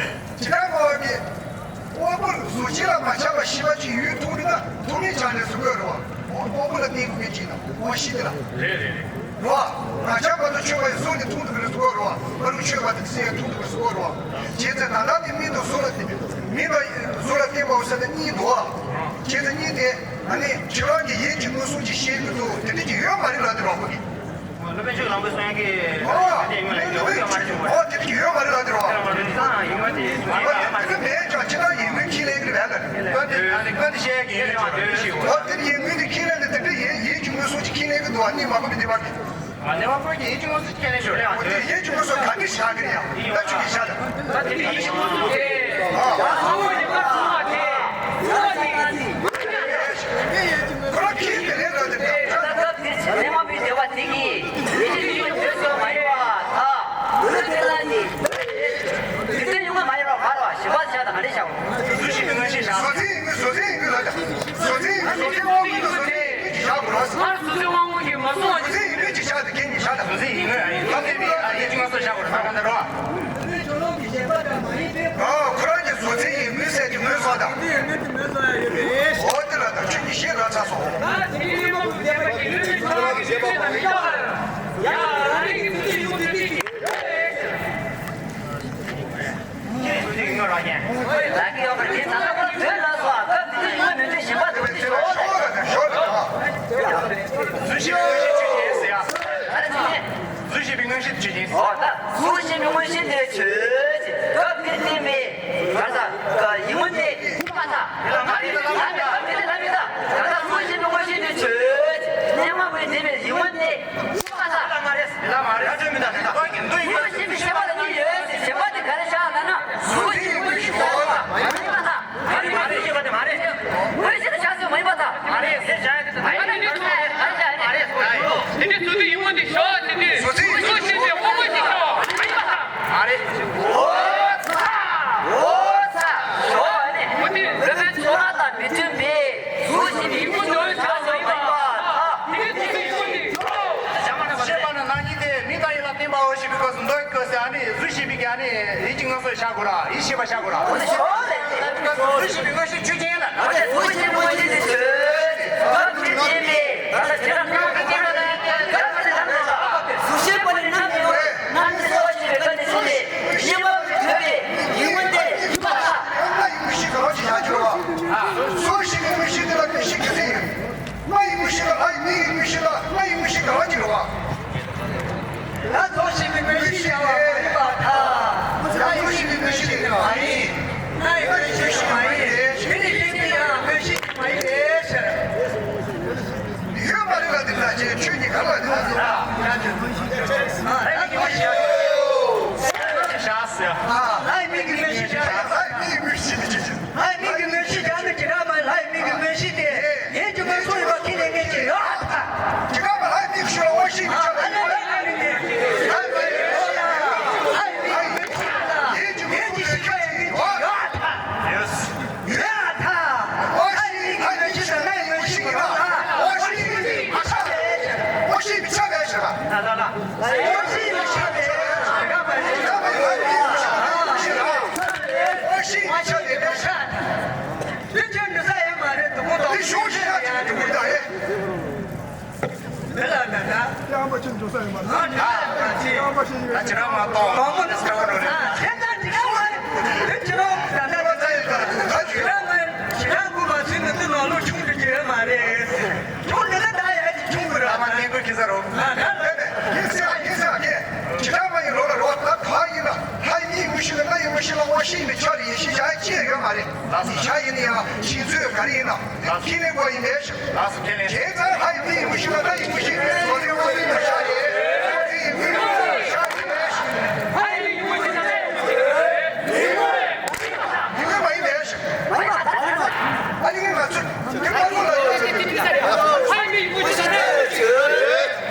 ཇི་ལྟར་སྨྲ་བ་གི་དབང་པོ་གཟུགས་ཅན་ལ་མ་ཆགས་པ་ཤེས་པ་ཅིག་ཡུལ་མཐོང་ནས་ན་མཐོང་མིན་ཆ་ནས་གཟུགས་ཡོད་རེད་བ། དབང་པོ་ལ་བརྟེན་དགོས་མཁན་ཅིག་ན་དབང་ཤེས་དེ་ལ། རེད་རེད་རེད། རེད་བ། མ་ཆགས་པ་དང་ཕྱེ་བ་ཡི་གཟུགས་ནས་མཐོང་ཐུབ་པའི་གཟུགས་པོ་རེད་བ། ཕ་རོལ་ཕྱོགས་པ་དེ་ཚེ་ཡང་མཐོང་ཐུབ་པའི་གཟུགས་པོ་རེད་བ། བྱས་ཙང་ད་ལྟ་དེ་མིག་དང་གཟུགས་ལ་བརྟེན་པའི་མིག་དང་གཟུགས་ལ་བརྟེན་པའོ་ཟེར་ན་གཉིས་འདུག་བ། བྱས་ཙང་གཉིས་དེ། ཨ་ནི་ཁྱེད་རང་གི་ཡིད་ཀྱི་མངོན་སུམ་གྱིས་ཤེས་ཀྱི་འདུག་དེ་འདྲ་ཅིག་ཡོད་མ་རེད་ལབ་དེ་རོགས་པོ་གིས། སློབ་དཔོན་ཆོས་ལམ་པའི་གསུང་ཡོན་གྱི་ཨོ། དེ་ཡོད་མ་རེད་དེ་རོགས། ཨོ་དེ་འདྲ་ཅིག་ཡོད་མ་རེད་ལབ་དེ་རོགས། དེ་ཡོད་མ་རེད། དེ་ཡོད་མ་རེད། དེ་མེད་ཀྱང་ཁྱེད་རང་ཡིད་མངོན་ཁས་ལེན་གྱི་རེད་ལ། ཨོ་དེ་ཨ་ནི་ཀ་འདི་བཤད་ཀྱི་ཡིན་ལ་དེ་ཤེས། ཨོ་དེ་ཡིད་མངོན་དེ་ཁས་ལེན་དེ་དེ་འདྲ་ཡིད་ཀྱི་མངོན་སུམ་གྱིས་ཁས་ལེན་གྱི་འདུག་ཨ་ནི་མ་གོ་བའི་དེ་བར། ཨ་ནི་མ་གོ་གི་ཡིད་ཀྱི་མངོན་སུམ་ཁས་ལེན་ཞོར་ལ། ཨོ་དེ་ཡིད་ཀྱི་མངོན་སུམ་ག་འདྲ་བཞག་གི་རེད་ཡ། ད་ཆུ་གི་བཞག་ད། ད་དེ་ནི་ཡིད་ཀྱི་མངོན་སུམ་དེ། ཨ། ཁོ་རང་ཁས་དེ་ལེན་ར་དེ་ད། ད་སྐབས་དེར་བྱ་ལས་མ་བུའི་བདེ་བ་དེ་གིས་ཡིད་ཀྱི་མངོན་སུམ་དེ་སོགས་མ་ཡིན་པ་ད། དེ་ལ་ནི། དེ་ཚོའི་ཡུལ་ལྔ་མ་ཡིན་པ་མ་རེད་བ། ཞིབ་པ་བྱ་ད་ག་འདྲ་བཞག་གོ། གཟུགས་ཤེས་པའི་མངོན་ཤེས་བཞག་བཟོ་ཚིག་ཡིན་དགོས། བཟོ་ཚིག་ཡིན་དགོས་ལ། བཟོ་ཚིག་ཡིན་དགོས། བཟོ་ཚིག་དབང་པོ་ཡིན་དགོས། བཟོ་ཚིག་ཡིན་དགོས་བཞག་དགོས་ལ། སྔར་བཟོ་ཚིག་དབང་པོ་གིས་མ་གསུངས་པ་ཅིག་བཟོ་ཚིག་ཡིན་དགོས་ཅིག་བཞག་དགོས། གན་ནས་བཞག་དང་། བཟོ་ཚིག་ཡིན་དགོས། ཨ་ཡིན་ཅིག་མ་གསུངས་བཞག་དགོས་རེད། ད་ག་འདྲ་རོ། ཨ། ཁོ་རང་གི་བཟོ་ཚིག་ཡིན་དགོས་ཟེར་གྱི་ངོས་བཟོ་དང་། འོ་དེ་ལ་ད་ཁྱོད་ཀྱིས་ཤེས་ར་ཚ་སོང་། ལགས་ཀྱི་ཡོད་པར་ཁྱེད་ད་ལྟ་ཁོ་ལ་དོན་ལ་སོགས་སྐབས་དེ་དུས་ཡུལ་མི་འདྲ་ཞིབ་པ་དུ་ཞོག་ཞོག་ཞོག་གཟུགས་ཤེས་པའི་མངོན་ཤེས་ཆོས་ཅན་ཟེར་ཡ། ཨ་རེ་ཅི་ནས། གཟུགས་ཤེས་པའི་མངོན་ཤེས་ཆོས་ཅན། འོ་ད་གཟུགས་ཤེས་པའི་མངོན་ཤེས་དེ་ཆོས་ཅན། སྐབས་དེར་བསྟན་པའི་གར་ས་ཡིད་སྨོན་དེ་མ་ཐག་ལ་མ་རེད། ལ་མེད་ད། ལ་མེད་ད། ད་ལྟ་གཟུགས་ཤེས་པའི་མངོན་ཤེས་དེ་ཆོས་ཅན། སྙན་མ་བུའི་བདེ་བའི་ཡིད་སྨོན་དེ། ལ་མ་རེད། ལ་མ་རེད། ད་ཆོས་མི་འདྲ་ཟེར་ད། ཁོང་གི་འདུ་ཡིན་པ་ཞེས་པའི་ཤེས་པ་ལ་གཉིས་ཡོད་ཟེར། ཞེས་པ་དེ་ག་རེ་བཞག་ལབ་ན། གཟུགས་ཤེས་པའི་མངོན་ཤེས་ཆོས་ཅན། མ་ཡིན་པ་ད། མ་རེད། མ་རེད། ཞེས་པ་དེ་མ་རེད། མངོན་ཤེས་དེ་བཞག་ཟེར་མ་ཡིན་པ་ད། མ་རེད་ཟེར་བཞག་ཡ་དེ་ད། མ་རེད། མ་རེད། དེ་ནི་གཟུགས་དེ་ཡིད་སྨོན་དེ་ཤོག་ཟེར་དུས། གཟུགས་ཤེས་དེ་དབང་པོ་ཞིག་ཤོག་མ་ཡིན་པ་ད། མ་རེད། འོ་ཚ། འོ་ཚ། ཞོག་ཨ་ནི། འོ་དེ་བོད་པའི་ཆོས་ལུགས་དང་མི་མཐུན་པའི་གཟུགས་ཤེས་དེ་ཡིད་སྨོན་དེ་བཞག་ཟེར་མ་ཡིན་པ་ད། ཞེས་པའི་ཀྱང་ནི་ཡིད་ཀྱི་མངོན་སུམ་བཞག་དགོས་ར། ཡིད་ཤེས་པ་བཞག་དགོས་ར། འོ་ན་ཞོག་ལས། ཚུལ་ཤེས་པའི་མངོན་ཤེས་ཆོས་ཅན་ལ། འོ་ན་ཚུལ་ཤེས་པའི་མངོན་ཤེས་དེ་ཆོས། ཚུལ་ཤེས་པའི་མངོན་ཤེས་དེ་ཆོས། ཚུལ་ཤེས་པ་ནི་རྣམ་སྨིན་ཡོད། རྣམ་སྨིན་གསལ་བར་བྱེད་པའི་སྐལ་ནི་ཚུལ་ལས། ཡིད་མངོན་ཐོས་པའི་ཡིད་མངོན་ཏེ། ཡིད་མངོན་ཤེས་གང་ཅི་བྱ་གྱུར་བ། ཚུལ་ཤེས་པའི་མངོན་ཤེས་དེ་ལ་མངོན་ཤེས་ཀྱི་ཚིག་ལྷ་ཡི་མངོན་ཤེས་ལ། ལྷ་ཡི་མིག་གི་མངོན་ཤེས་ལ། ལྷ་ཡི་མངོན་ཤེས་གང་ལ་འགྱུར་བ། ལྷ་ཚོགས་ཞིག་གི་མངོན་ཤེས་ཡང་བ་མ་ཡིན་པར་ཐལ། ལྷ་ཚོགས་ཞིག་གི་མངོན་ཤེས་ཡང་མ་ཡིན། ལྷ་ཡི་མངོན་ཤེས་ཤིག་མ་ཡིན། དེ་ནི་ཤེས་པའི་ཡང་མངོན་ཤེས་ཤིག་མ་ཡིན་ཏེ་ཟེར། ཡོད་མ་རེད་ལ། དེ་ལ་ཆོས་ཆོས་ཉིད་ག་ལ་དེ་ལ་ཟེར། ལྷ་ཡི་མངོན་ཤེས་ཡང་། ལྷ་ཡི་མིག་གི་མངོན་ཤེས་ཡང་། ལྷ་ཡི་མིག་གི་མངོན་ཤེས་ཡང་། ལྷ་ཡི་མིག་གི་མངོན་ཤེས་ཀྱང་ནི་ཇི་ལྟར་མ་ལྷ་ཡི་མིག་གི་མངོན་ཤེས་ཏེ། ཡིད་ཀྱི་མངོན་སུམ་ཡིན་པ་ཁས་ལེན་མཁན་ཅིག་ཡོད། ཇི་ལྟར་མ་ལྷ་ཡི་མིག་ཤོར་བ་ཤེས་མི་ཆོག་པ་ཡིན། ལྷ་ཡི་མིག་ཤོར་བ་ཡིད་ཀྱི་མངོན་སུམ་ཡིན་མཁན་ཅིག་ཡོད། ཡོད་ད། ལྷ་ཡི་མིག་གི་མངོན་ཤེས་དང་ལྷ་ཡི་མངོན་ཤེས་ཡོད་ལ། ལྷ་ཡི་མིག་མ་ཆགས་པས་ཟེར། མངོན་ཤེས་མི་ཆགས་པས་ཟེར་བ། མངོན་ཤེས་མི་ཆགས་པས་ཟེར་བ། ལྷ་ཡི་མིག་མ་ཆགས་པས་ཟེར་བ། མངོན་ཤེས་མི་ཆགས་པས་ཟེར་བ། དེ་ཁྱོད་འགྲོ་ས་ཡོད་མ་རེད། དུ་མོ་དང་། དེ་ཤོག་ཤེས་ཡ་ཅིག་དུ་མོ་དང་ཨེ། མི་ལ་ན་ན། རྐྱང་པ་ཅིག་འགྲོ་ས་ཡོད་མ་རེད། ང་འདྲ་ཡ་ཅིག་རྐྱང་པ་ཤེས་ཡོད། ད་ཅི་རང་མ་གཏོང་། མང་པོ་ནི་སྐྱོ་བ་རེད། ཨ་ཁྱེད་ད་ཅི་རང་མ་རེད། དེ་ཅི་རང་ད་ད་ད་ད་ད་ཅི་རང་མ་རེད། ཁྱེད་རང་ཁུ་མ་ཚུད་ནི་འདི་ནང་ལོ་ཆུང་དུ་གྱུར་ཡོད་མ་རེད། ཁྱོད་འདི་ལ་ད་ཡ་ཅིག་ཆུང་གི་རེད། ཨ་མ་ནི་ཁོ་ཁྱེད་ས་རོ། ཨ་ད་ད་ད་ཁྱེད་ས་ཁྱེད་ས་ཁྱེད་ཇི་ལྟར་མ་ཡིན་རོ་ལ་རོ། ད་ག་ཡིན་ན་ལྷ་ཡི་མིག་མངོན་ཤེས་ལ། ལྷ་ཡི་མངོན་ཤེས་ལ་མངོན་ཤེས་མི་ཆགས་རེད། ཡེ་ཤེས་བྱ་ཡ་ཅི་ཡང་ཡོད་མ་རེད། ལགས་སོ། ཡིན་བྱ་ཡིན་ན་ཡང་ཤེས་ཚོད་ག་རེ་ཡིན་ན་ཁས་ལེན་དགོས་ཡིན་པས། ལགས་སོ། ཁས་ལེན། བྱས་ཙང་ལྷ་ཡི་མིག་མངོན་ཤེས་ལ། ལྷ་ཡི་མངོན་ཤེས་ལ་མངོན་ཤེས་མི་ཆགས་རེད། ལྷ་ཡི་མིག་མངོན་ཤེས་ལ་མངོན་ཤེས་མི་ཆགས་རེད། ལྷ་ཡི་མིག་མངོན་ཤེས་ལ་མངོན་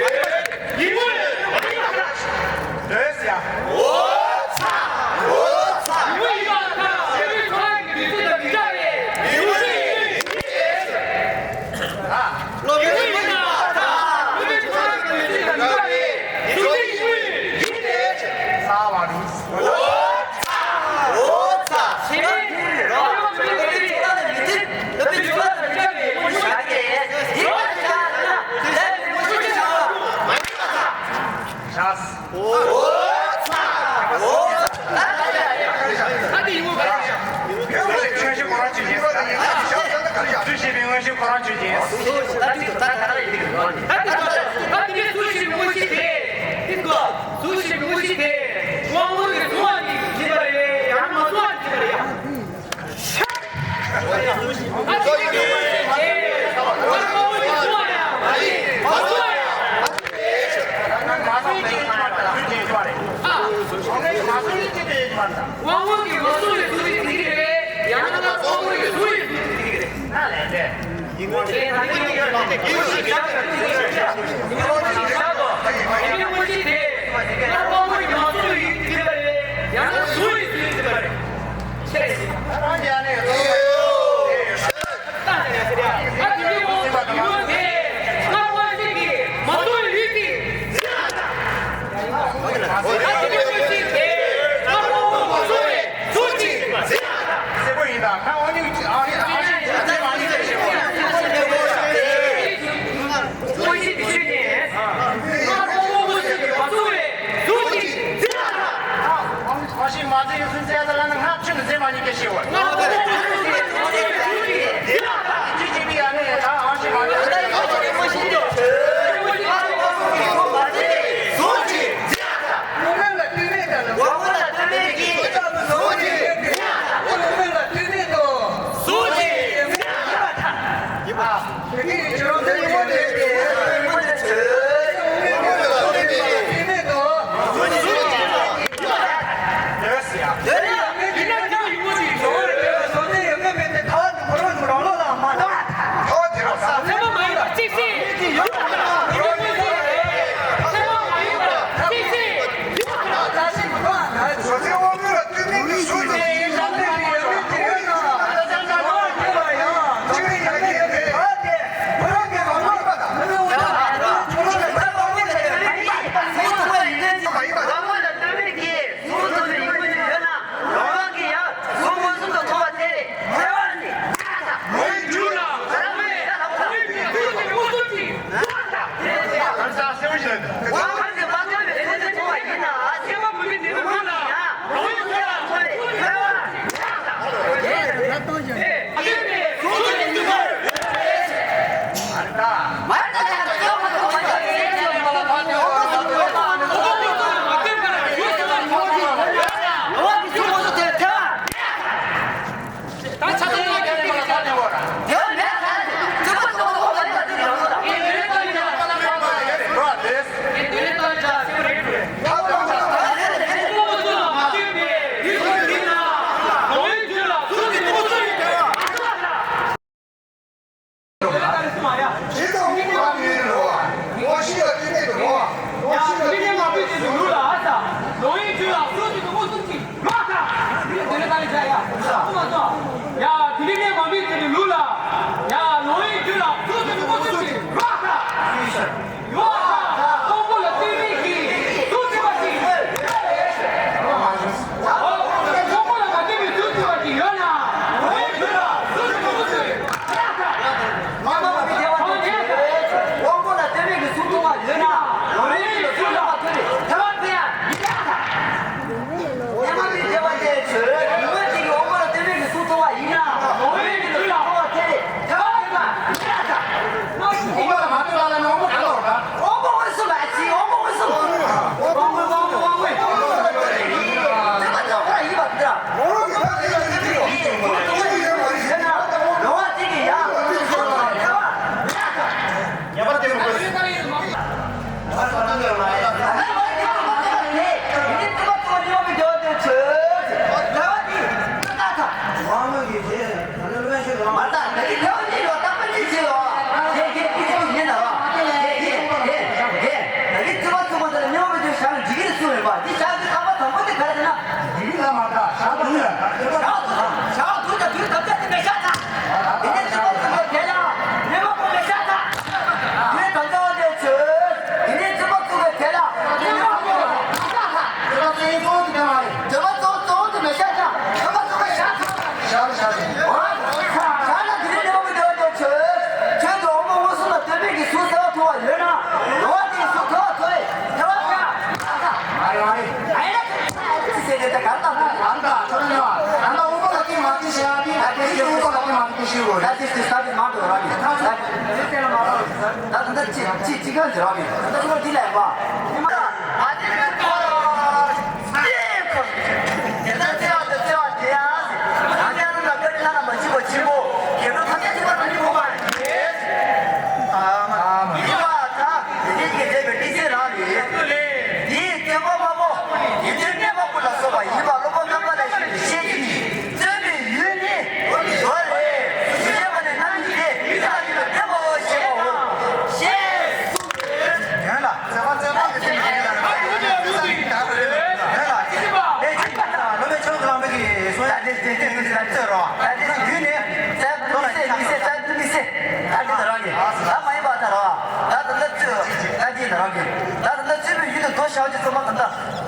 ཤེས་མི་ཆགས་རེད། ཡིན་པ་མ་ཡིན་པས། ཨ་ནི་ང་ཚོ་དེ་མ་ལོ་ལ་ཡོད་ཚེ་དེ་ལྷ་ཡི་མིག་མངོན་ཤེས་ལ་མངོན་ཤེས་ཡིན་པ། དབང་པོ་གི་མ་སོང་བའི་གཟུགས་ཀྱི་ཐིག་རེད། ཡང་ན་དབང་པོ་གི་གཟུགས་ཀྱི་གཟུགས་ཀྱི་ཐིག་རེད། ཡིན་ངོ་ཅེས་ཐ་སྙད་ཡོད་ལ། ཡིན་ངོ་ཅེས་ཀྱང་ཡོད་ཅེས་བྱ་དོ། ཡིན་ངོ་ཅེས་དེ། ཡང་དབང་པོ་གི་མ་སོང་བའི་ཡུལ་གྱི་ཐིག་པ་རེད། ཡང་ན་གཟུགས་ཀྱི་གཟུགས་ཀྱི་ཐིག་པ་རེད། ཁྱེད་རང་ཡང་ནས། ཁོ་ཞིག་མ་ཟེར་ཡོད་ཚུལ་ཟེར་ཡ་ལ་ན་སྔགས་ཆུ་ནི་ཟེར་མ་ཉེས་ཀྱི་ཤེས་བར། ཅི་ཅི་བི་ཡ་ནི་ད་ཨང་ཞིག་མ་ཉེས་ཀྱི་ཤེས་བར།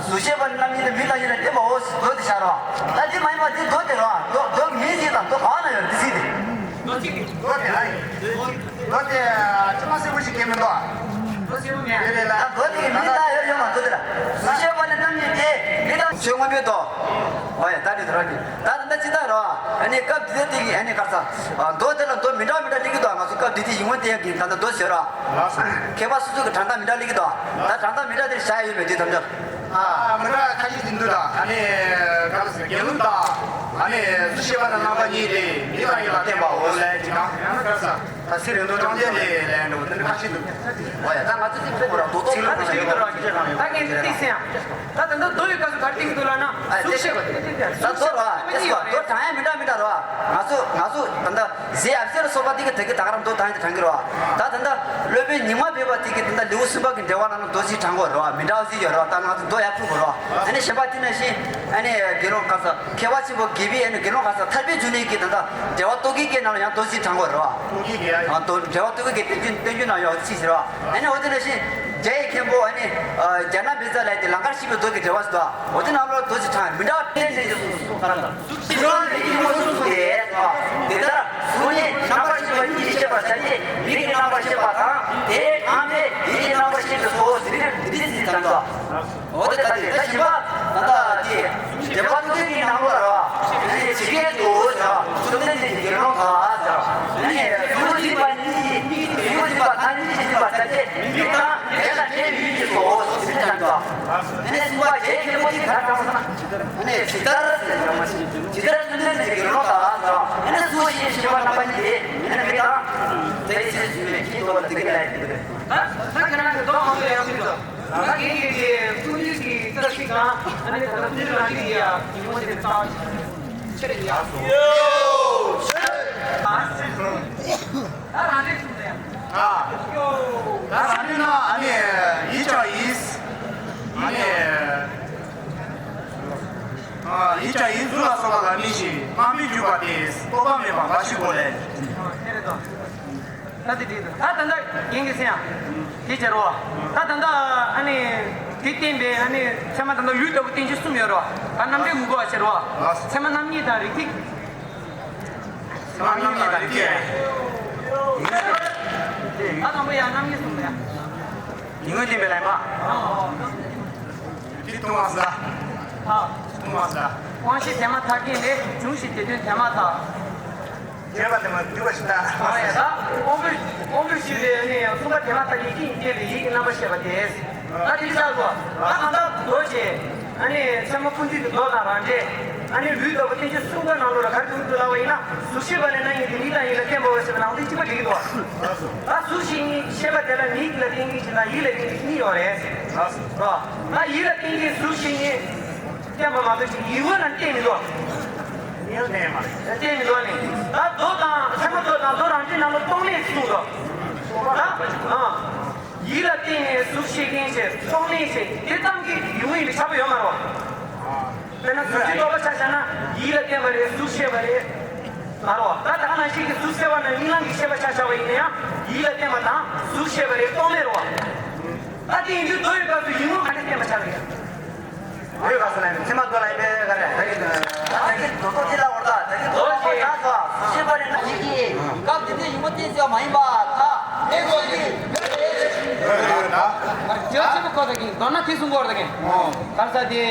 གཟུགས་ཤེས་པ་རྣམ་གཉིས་དེ་མི་དང་ཡིད་ལ་བརྟེན་པའོ། མདོ་དེ་བཞག་རོགས། ད་དེ་མ་ཡིན་པ་དེ་མདོ་དེ་རོགས། མདོ་མདོ་མིའི་ཡིད་དང་མདོ་གང་ན་ཡོད་དེ་སྲིད་དེ། མདོ་དེ་ཨ་ཡིན། མདོ་དེ་ཅི་མ་སེ་བོ་ཞིག་གེ་མི་འདུག་མདོ་སེ་བོ་མེད། ད་མདོ་དེ་མི་དང་ཡོད་ཡོད་མ་མདོ་དེ་ལ། གཟུགས་ཤེས་པ་ནི་རྣམ་གཉིས་དེ་མི་དང་ཆོས་མངོན་པའི་མདོ། ཨོ་ཡ་ད་དེ་རོགས་ཀྱི་ད་ད་ཅི་ད་རོགས། ཨ་ནི་སྐབས་འདི་དེ་གི་ཨ་ནི་གར་ས་མདོ་དེ་ལ་མདོ་མི་འདྲ་མི་འདྲ་ལེགས་ཀྱི་འདུག་ང་ཚོ་སྐབས་འདི་དེ་ཡིན་ངོ་དེ་ཡང་གི་ད་ལྟ་མདོ་ཟེར་རོགས། མཁས་པ་སོ་སོ་གི་དྲང་ད་མི་འདྲ་ལེགས་ཀྱི་འདུག་ད་དྲང་ད་མི་འདྲ་དེ་བྱ་ཡོད་མེད་དེ་དམ་བཅར། ཨ་མི་འདྲ་ཁ་ཤས་ཅིག་འདུག་ད་ཨ་ནི་ག་ལ་ཟེར་དགེ་སློང་དང་ཨ་ནི་གཟུགས་ཤེས་པ་དང་རྣམ་པ་གཉིས་ཏེ་མི་དང་ཡིད་ལ་བརྟེན་པའོ་ལས་ཅི་གང་ཡང་ན་ག་ལ་ཟེར་ད་སི་རིང་དུ་ཀྲོང་ཅན་ལས་ལས་འགྲོ་དེ་འདྲ་ཁ་ཤས་འདུག་ཨོ་ཡ་ད་ང་ཚོ་ཅིག་ཕེབས་ར་དོ་ཚིག་ལ་ཁ་ཤས་འདུག་ར་ཅི་ཅི་གང་ཡང་ད་ངས་འདི་ཏིག་སེ་ཡང་ད་དེ་འདྲ་མདོ་ཡི་སྐབས་སུ་ག་རེ་ཏིག་འདུག་ལ་ན་གཟུགས་ཤེས་པ་ཏིག་ཏིག་ད་མདོ་ར་ཅི་ཟེར་བ་མདོ་གྲངས་ཡང་མི་འདྲ་མི་འདྲ་ར་ང་ཚོ་ང་ཚོ་ད་ད། གཟི་ཨ་བསེ་ལ་སོགས་པ་དེ་གི་དེ་གི་ད་ག་རང་མདོ་དང་དེ་དྲང་གི་རོ། ད་ད་ལྟ་སློབ་དཔོན་ཉི་མ་བོད་པ་དེ་གི་ད་ལྟ་ལེའུ་གསུམ་པ་གི་འགྲེལ་བ་ནང་ན་མདོ་གཅིག་དྲང་གི་རོ། མི་འདྲ་བ་གཅིག་ཡོད་རོ། ད་ང་ཚོ་མདོ་ཡར་ཕུལ་དགོས་རོ། ཨ་ནི་གཞན་པ་དེ་ནང་བཞིན་ཨ་ནི་དགེ་སློང་ག་ས་མཁས་པ་ཆེན་པོ་དགེ་བའི་ཨ་ནི་དགེ་སློང་ག་ས་ཐར་པའི་འབྱུང་གནས་ཀྱི་ད་ལྟ་འགྲེལ་བ་རྟོག་གེའི་སྐད་ནང་ལ་ཡང་མདོ་གཅིག་དྲང་གི་རོ། ཨ་མདོ་འགྲེལ་བ་རྟོག་གེའི་སྐད་བསྟན་བཅོས་བསྟན་བཅོས་ནང་ཡང་ཅི་ཟེར་རོ། ཨ་ནི་འོ་དེ་ནང་བཞིན་རྒྱ་ཡི་མཁན་པོ་ཨ་ནི་རྒྱ་ནག་བི་ཛ་ལས་དེ་ལང་ཀར་ཤི་བའི་མདོ་གི་འགྲེལ་བ་ཟེར་དོ། འོ་དེ་ནང་ལ་མདོ་གཅིག་དྲང་མི་འདྲ་བ་བསྟན་ཟེར་གྱི་སོ་སོ་ག་ལ། ཕྱི་རོལ་ལས་ཀྱི་སྐུ་གསུངས་ཏེ། དེ་ལྟར་གཟུགས་ནི་རྣམ་པར་ཤེས་པ་ཉིད་ཀྱིས་ཤེས་པར་བྱ་སྟེ། མིག་གི་རྣམ་པར་ཤེས་པ་དང་། དེའི་གང་དེ་ཡིད་ཀྱི་རྣམ་པར་ཤེས་པའི་ཚུལ་ཟེར་ཏེ་འདི་ཚིག་དང་འདོགས། འོ་དེ་ལྟ་སྟེ་ད་གཞན་པ་ད་ལྟ་དེ་འགྲེལ་པ་རྟོག་གེ་གི་ནང་ལོགས་ལ་ཇི་སྐད་དུ་ཟེར་བ་བཅོམ་ལྡན་འདས་ཀྱིས་དགེ་སློང་དག་ཟེར་བ་ནི་གཟུགས་འཛིན་པ་ཉིད་ཀྱིས་གཟུགས་འཛིན་པ་ཐ་སྙད་ཀྱིས་འཛིན་པར་བྱ་སྟེ། མིག་དང་དེ་ལ་དེའི་ཡིད་ཀྱི་ཚུལ་ཟེར་ཏེ་དང་འདོགས། ཨ་ནི་གསུམ་པ་རྒྱའི་མཁན་པོ་དེ་ག་རེ་དྲངས་སོང་ན། ཨ་ནི་ཇི་ལྟར་ཇི་ལྟར་བཅོམ་ལྡན་འདས་ཀྱིས་དགེ་སློང་དག་ཟེར་བ། ཨ་ནི་གཟུགས་ཤེས་ཤེས་པ་རྣམ་པ་གཉིས་ཏེ། ཨ་ནི་མིག་དང་། དེའི་ཕྱིར་གཟུགས་ནས་ཀྱིས་འདོགས་པ་དེ་ག་ལ་ཡིན་ཏེ། ད་ད་ཁྱེད་རང་གི་མདོ་མང་པོ་ཡང་ཞིག་འདུག་ད་ངེད་ཀྱི་གསུང་རྒྱུན་གྱི་རྩ་ཚིག་དང་ཨ་ནི་ད་ལྟ་འདིར་རང་རིགས་ཡ་ཉིན་མོ་དེ་རྩ་བ་ཆེ་རེད་ཡ། ད་རང་རིགས་གསུངས་ནས། ད་རང་རིགས་ན་ཨ་ནི་ཡིད་ཀྱང་ཡིད། ཨ་ནི། ཡིད་ཀྱང་ཡིད་གཟུགས་ལ་སོགས་པ་ལ་གནས་ཤིང་རྣམ་པར་གྱུར་པ་དེ་རྟོག་པ་མེད་པ་འབའ་ཞིག་གོ་ལས། ད་དེ་འགྲིག་འདུག་ད་ད་ལྟ་རྒན་གྱིས་ཟེར་ཡང་དེ་བྱ་རོགས། ད་ད་ལྟ་ཨ་ནི་དེ་བསྟན་པའི་ཨ་ནི་ཚད་མ་ད་ལྟ་ལུས་ལྟ་བུ་བསྟན་བཅོས་གསུམ་ཡོད་རོགས། ད་རྣམ་འགྲེལ་མི་དགོས་པ་བྱ་རོགས། ཚད་མ་རྣམ་གཉིས་དང་རིགས་ཐིགས། ཚད་མ་རྣམ་གཉིས་དང་རིགས་ཐིགས། ད་དང་པོ་ཡང་རྣམ་གཉིས་གསུངས་པ་ཡང་། ཉིན་མོ་བསྟན་པའི་ལན་པ། དེ་ལྟུང་བ་ཟ། ལྟུང་བ་ཟ། དབང་ཤེས་དེ་མ་ཐག་རྐྱེན་ལས་འབྱུང་ཞིང་དེ་དོན་དེ་མ་ཐག་བརྗོད་པ་དེ་མ་བསྡུས་པ་ཞིག་ལྟ། ཨ་ཡ་ད་དབང་པོ་དབང་པོ་ཞིག་ལས་ནི་གསུམ་པ་དེ་མ་ཐག་ཡིད་ཀྱི་ཡིད་ཀྱི་ཡིད་ཀྱི་རྣམ་པར་ཤེས་པ་དེ། ད་དེ་ལྟར་གོ། ད་གང་ལྟར་མདོ་བྱས། ཨ་ནི་ཚད་མ་ཀུན་བཏུས་ཀྱི་མདོ་དང་རང་འགྲེལ། ཨ་ནི་ལུས་ལྟ་བུ་བསྟན་བཅོས་གསུམ་ཀའི་ནང་ལོགས་ལ་ག་རེ་གསུངས་འདུག་ལབ་པ་ཡིན་ན། གཟུགས་ཤེས་པ་ལས་རྣམ་གཉིས་ཏེ་མིག་དང་ཡིད་ལ་བརྟེན་པའོ་ཟེར་བའི་ནང་དེ་གཅིག་པ་འགྲིག་གི་འདུག་ད་གཟུགས་ཤེས་ཉིད་ཤེས་པ་དེ་ལ་མིག་ལ་བརྟེན་མཁན་ཞིག་དང་ཡིད་ལ་བརྟེན་མཁན་ཞིག་གཉིས་ཡོད་རེད། ད་ཡིད་ལ་བརྟེན་མཁན་གཟུགས་ཤེས་ཉིད་བརྟེན་པ་མ་གཏོགས་ཅིག་ཡིད་འོང་ལ་བརྟེན་མི་འདུག་ཡིད་འོང་བརྟེན་མ་རེད། བརྟེན་མི་འདུག་ནི། ད་མདོ་དང་ཚད་མ་མདོ་དང་མདོ་རང་འགྲེལ་ནང་ལ་སྟོང་ལས་གསུངས་འདུག་ད་ཨ། ཡིད་ལ་བརྟེན་ནས་གཟུགས་ཤེས་མཁན་ཞེས་སྟོང་ལས་ཞེས་དེ་ཙམ་གྱིས་ཡིད་འོང་ཡིན་པའི་ཁྱབ་པ་ཡོད་མ་རེད་བ། དཔེར་ན་གཟུགས་ཀྱི་རྟོག་པ་ཆ་བཞག་ན་ཡིད་ལ་བརྟེན་པ་རེད། གཟུགས་ཤེས་པ་རེད། མ་རེད་བ། ད་ད་ག་ནང་བཞིན་གྱི་གཟུགས་ཤེས་པ་ནི་རྨི་ལམ་གྱི་ཤེས་པ་ཆ་བཞག་པ་ཡིན་ན་ཡང་ཡིད་ལ་བརྟེན་པ་དང་གཟུགས་ཤེས་པ་རེད། སྟོང་ལས་རེད་བ། ད་དེ་ཡིན་དུས་མདོ་ཡི་སྐབས་སུ་ཡིད་འོང་ག་འདྲ་བསྟན་པ་ཆགས་ཀྱི་རེད། མདོ་ཡི་སྐབས་སུ་ལ་ཡིན་ཚད་མ་མདོ་ལ་ཡིན་པས་ག་རེ་ད་གི་ད་གི་མདོ་ཐོག་ཅི་ལ་བར་ད་ད་གི་མདོ་ཆེ་ད་ས་ཤེས་པ་རེད་ན་ཡིད་ཀྱི་སྐབས་དེ་དུས་ཡིད་འོང་བསྟན་ཟེར་བ་མ་ཡིན་པ་ད་མེད་དགོས་ཀྱི་མེད་རེད། ད་ཇོ་ཆེན་པོ་ ད་གིན་མདོར་ན་དེ་གསུང་གི་ཡོད་རེད་ད་གིན། ཨོ། ག་རེ་ཟེར་དེ།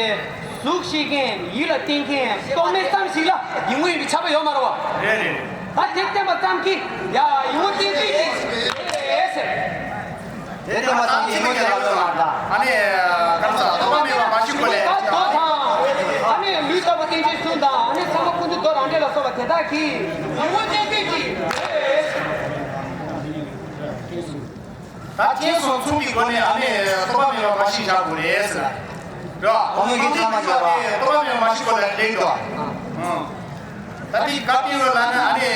གཟུགས་ཤེས་མཁན་ཡིད་ལ་བརྟེན་མཁན་རྟོག་མེད་ཙམ་ཞིག་ལ་ཡིད་མངོན་ཡིན་པའི་ཁྱབ་པ་ཡོད་མ་རེད་བ། རེད་རེད། ད་དེ་བརྟེན་པ་ཙམ་གྱིས་ཡ་ཡིད་མངོན་བརྟན་བཅོས་ཀྱི་རེད་ཟེར། དེ་བརྟེན་པ་ཙམ་གྱིས་ཡིད་མངོན་བརྟན་པ་ཡོད་མ་རེད་ད། ཨ་ནི་ག་རེ་ཟེར་རྟོག་པ་མེད་པར་མ་ཞིག་གོ་ལས། ད་མདོ་དང་། ཨ་ནི་ལུས་རྟོག་པ་བརྟན་བཅོས་གསུམ་དང་ཨ་ནི་ཚད་མ་ཀུན་འདུས་མདོ་རང་འགྲེལ་ལ་སོགས་པ་དེ་དག་གིས་ཡིད་མངོན་བརྟན་བཅོས་ཀྱི་རེད། ད་རྐྱེན་སོགས་མཚུངས་པའི་སྒོ་ནས་ཨ་ནི་རྟོག་པ་མེད་པར་མ་ཞིག་བཞག་དགོས་རེད་ཟེར། རེད་བ། དབང་པོའི་རྐྱེན་ཚང་མ་བཞག་པ། རྟོག་པ་མེད་པར་མ་ཞིག་གོ་ལས་ལེགས་འགྲོ། ཨང་། ད་དེ་བཀའ་བསྟན་ཡོད་ལ་ནི་ཨ་ནི་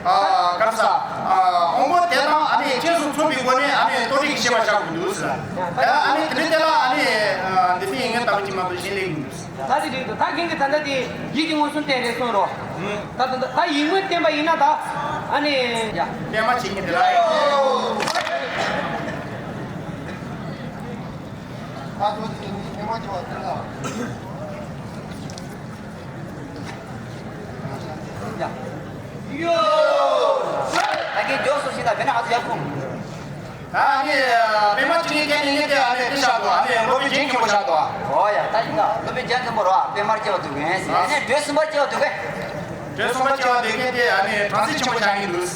ཨ་ག་རེ་ཟེར། ཨ་དབང་པོ་དེ་དང་ཨ་ནི་རྐྱེན་སོགས་མཚུངས་པའི་སྒོ་ནས་ཨ་ནི་རྟོག་བྲལ་གྱི་ཤེས་པ་བཞག་དགོས་འདུག་ཟེར། ད་ཨ་ནི་དེ་འདྲའི་དེ་ལ་ཨ་ནི་ཨ་འདི་ཕན་ཡིན་ངེས་ལྟ་བུ་ཅིག་མ་གཏོགས་གཞན་ལས་མི་འདུག་ཟེར། ད་དེ་རེད་འདུག་ད་རྒན་གྱིས་ད་ལྟ་དེ་ཡིད་ཀྱི་མངོན་སུམ་བསྟན་རེད་གསུངས་རོགས། ད་ད་ད་ཡིད་མངོན་བསྟན་པ་ཡིན་ན་ད་ཨ་ནི་ཡ། བསྟན་པ་བྱེད་མཁན་དེ་ལ་ཡིན། ད་ཚོ་དེ་ནི་བསྟན་པ་བྱེད་པ་དེ་ལ། ཡ། ཡོ། ད་གིན་མགྱོགས་སུ་ཞིག་ད་བེ་ན་ང་ཚོ་ཡར་ཁུངས། ད་ཨ་ནི་པད་མ་བཅུ་གཉིས་སྐྱེས་ནས་ངེས་ཏེ་ཨ་ནི་དེ་བཞག་དོ། ཨ་ནི་སློབ་དཔོན་རྒྱན་མཁན་པོ་བཞག་དོ། ཨོ་ཡ། ད་ཡིན་ད་སློབ་དཔོན་རྒྱན་མཁན་པོ་རོ། པད་མར་སྐྱེ་བ་དུས་ངན་ཟེར། ཨ་ནི་དུས་གསུམ་པ་སྐྱེ་བ་དུས་ངན། དུས་གསུམ་པ་སྐྱེ་བ་དུས་ངན་དེ་ཨ་ནི་བྲམ་ཟེ་ཆེན་པོ་བཞག་གིན་འདུག་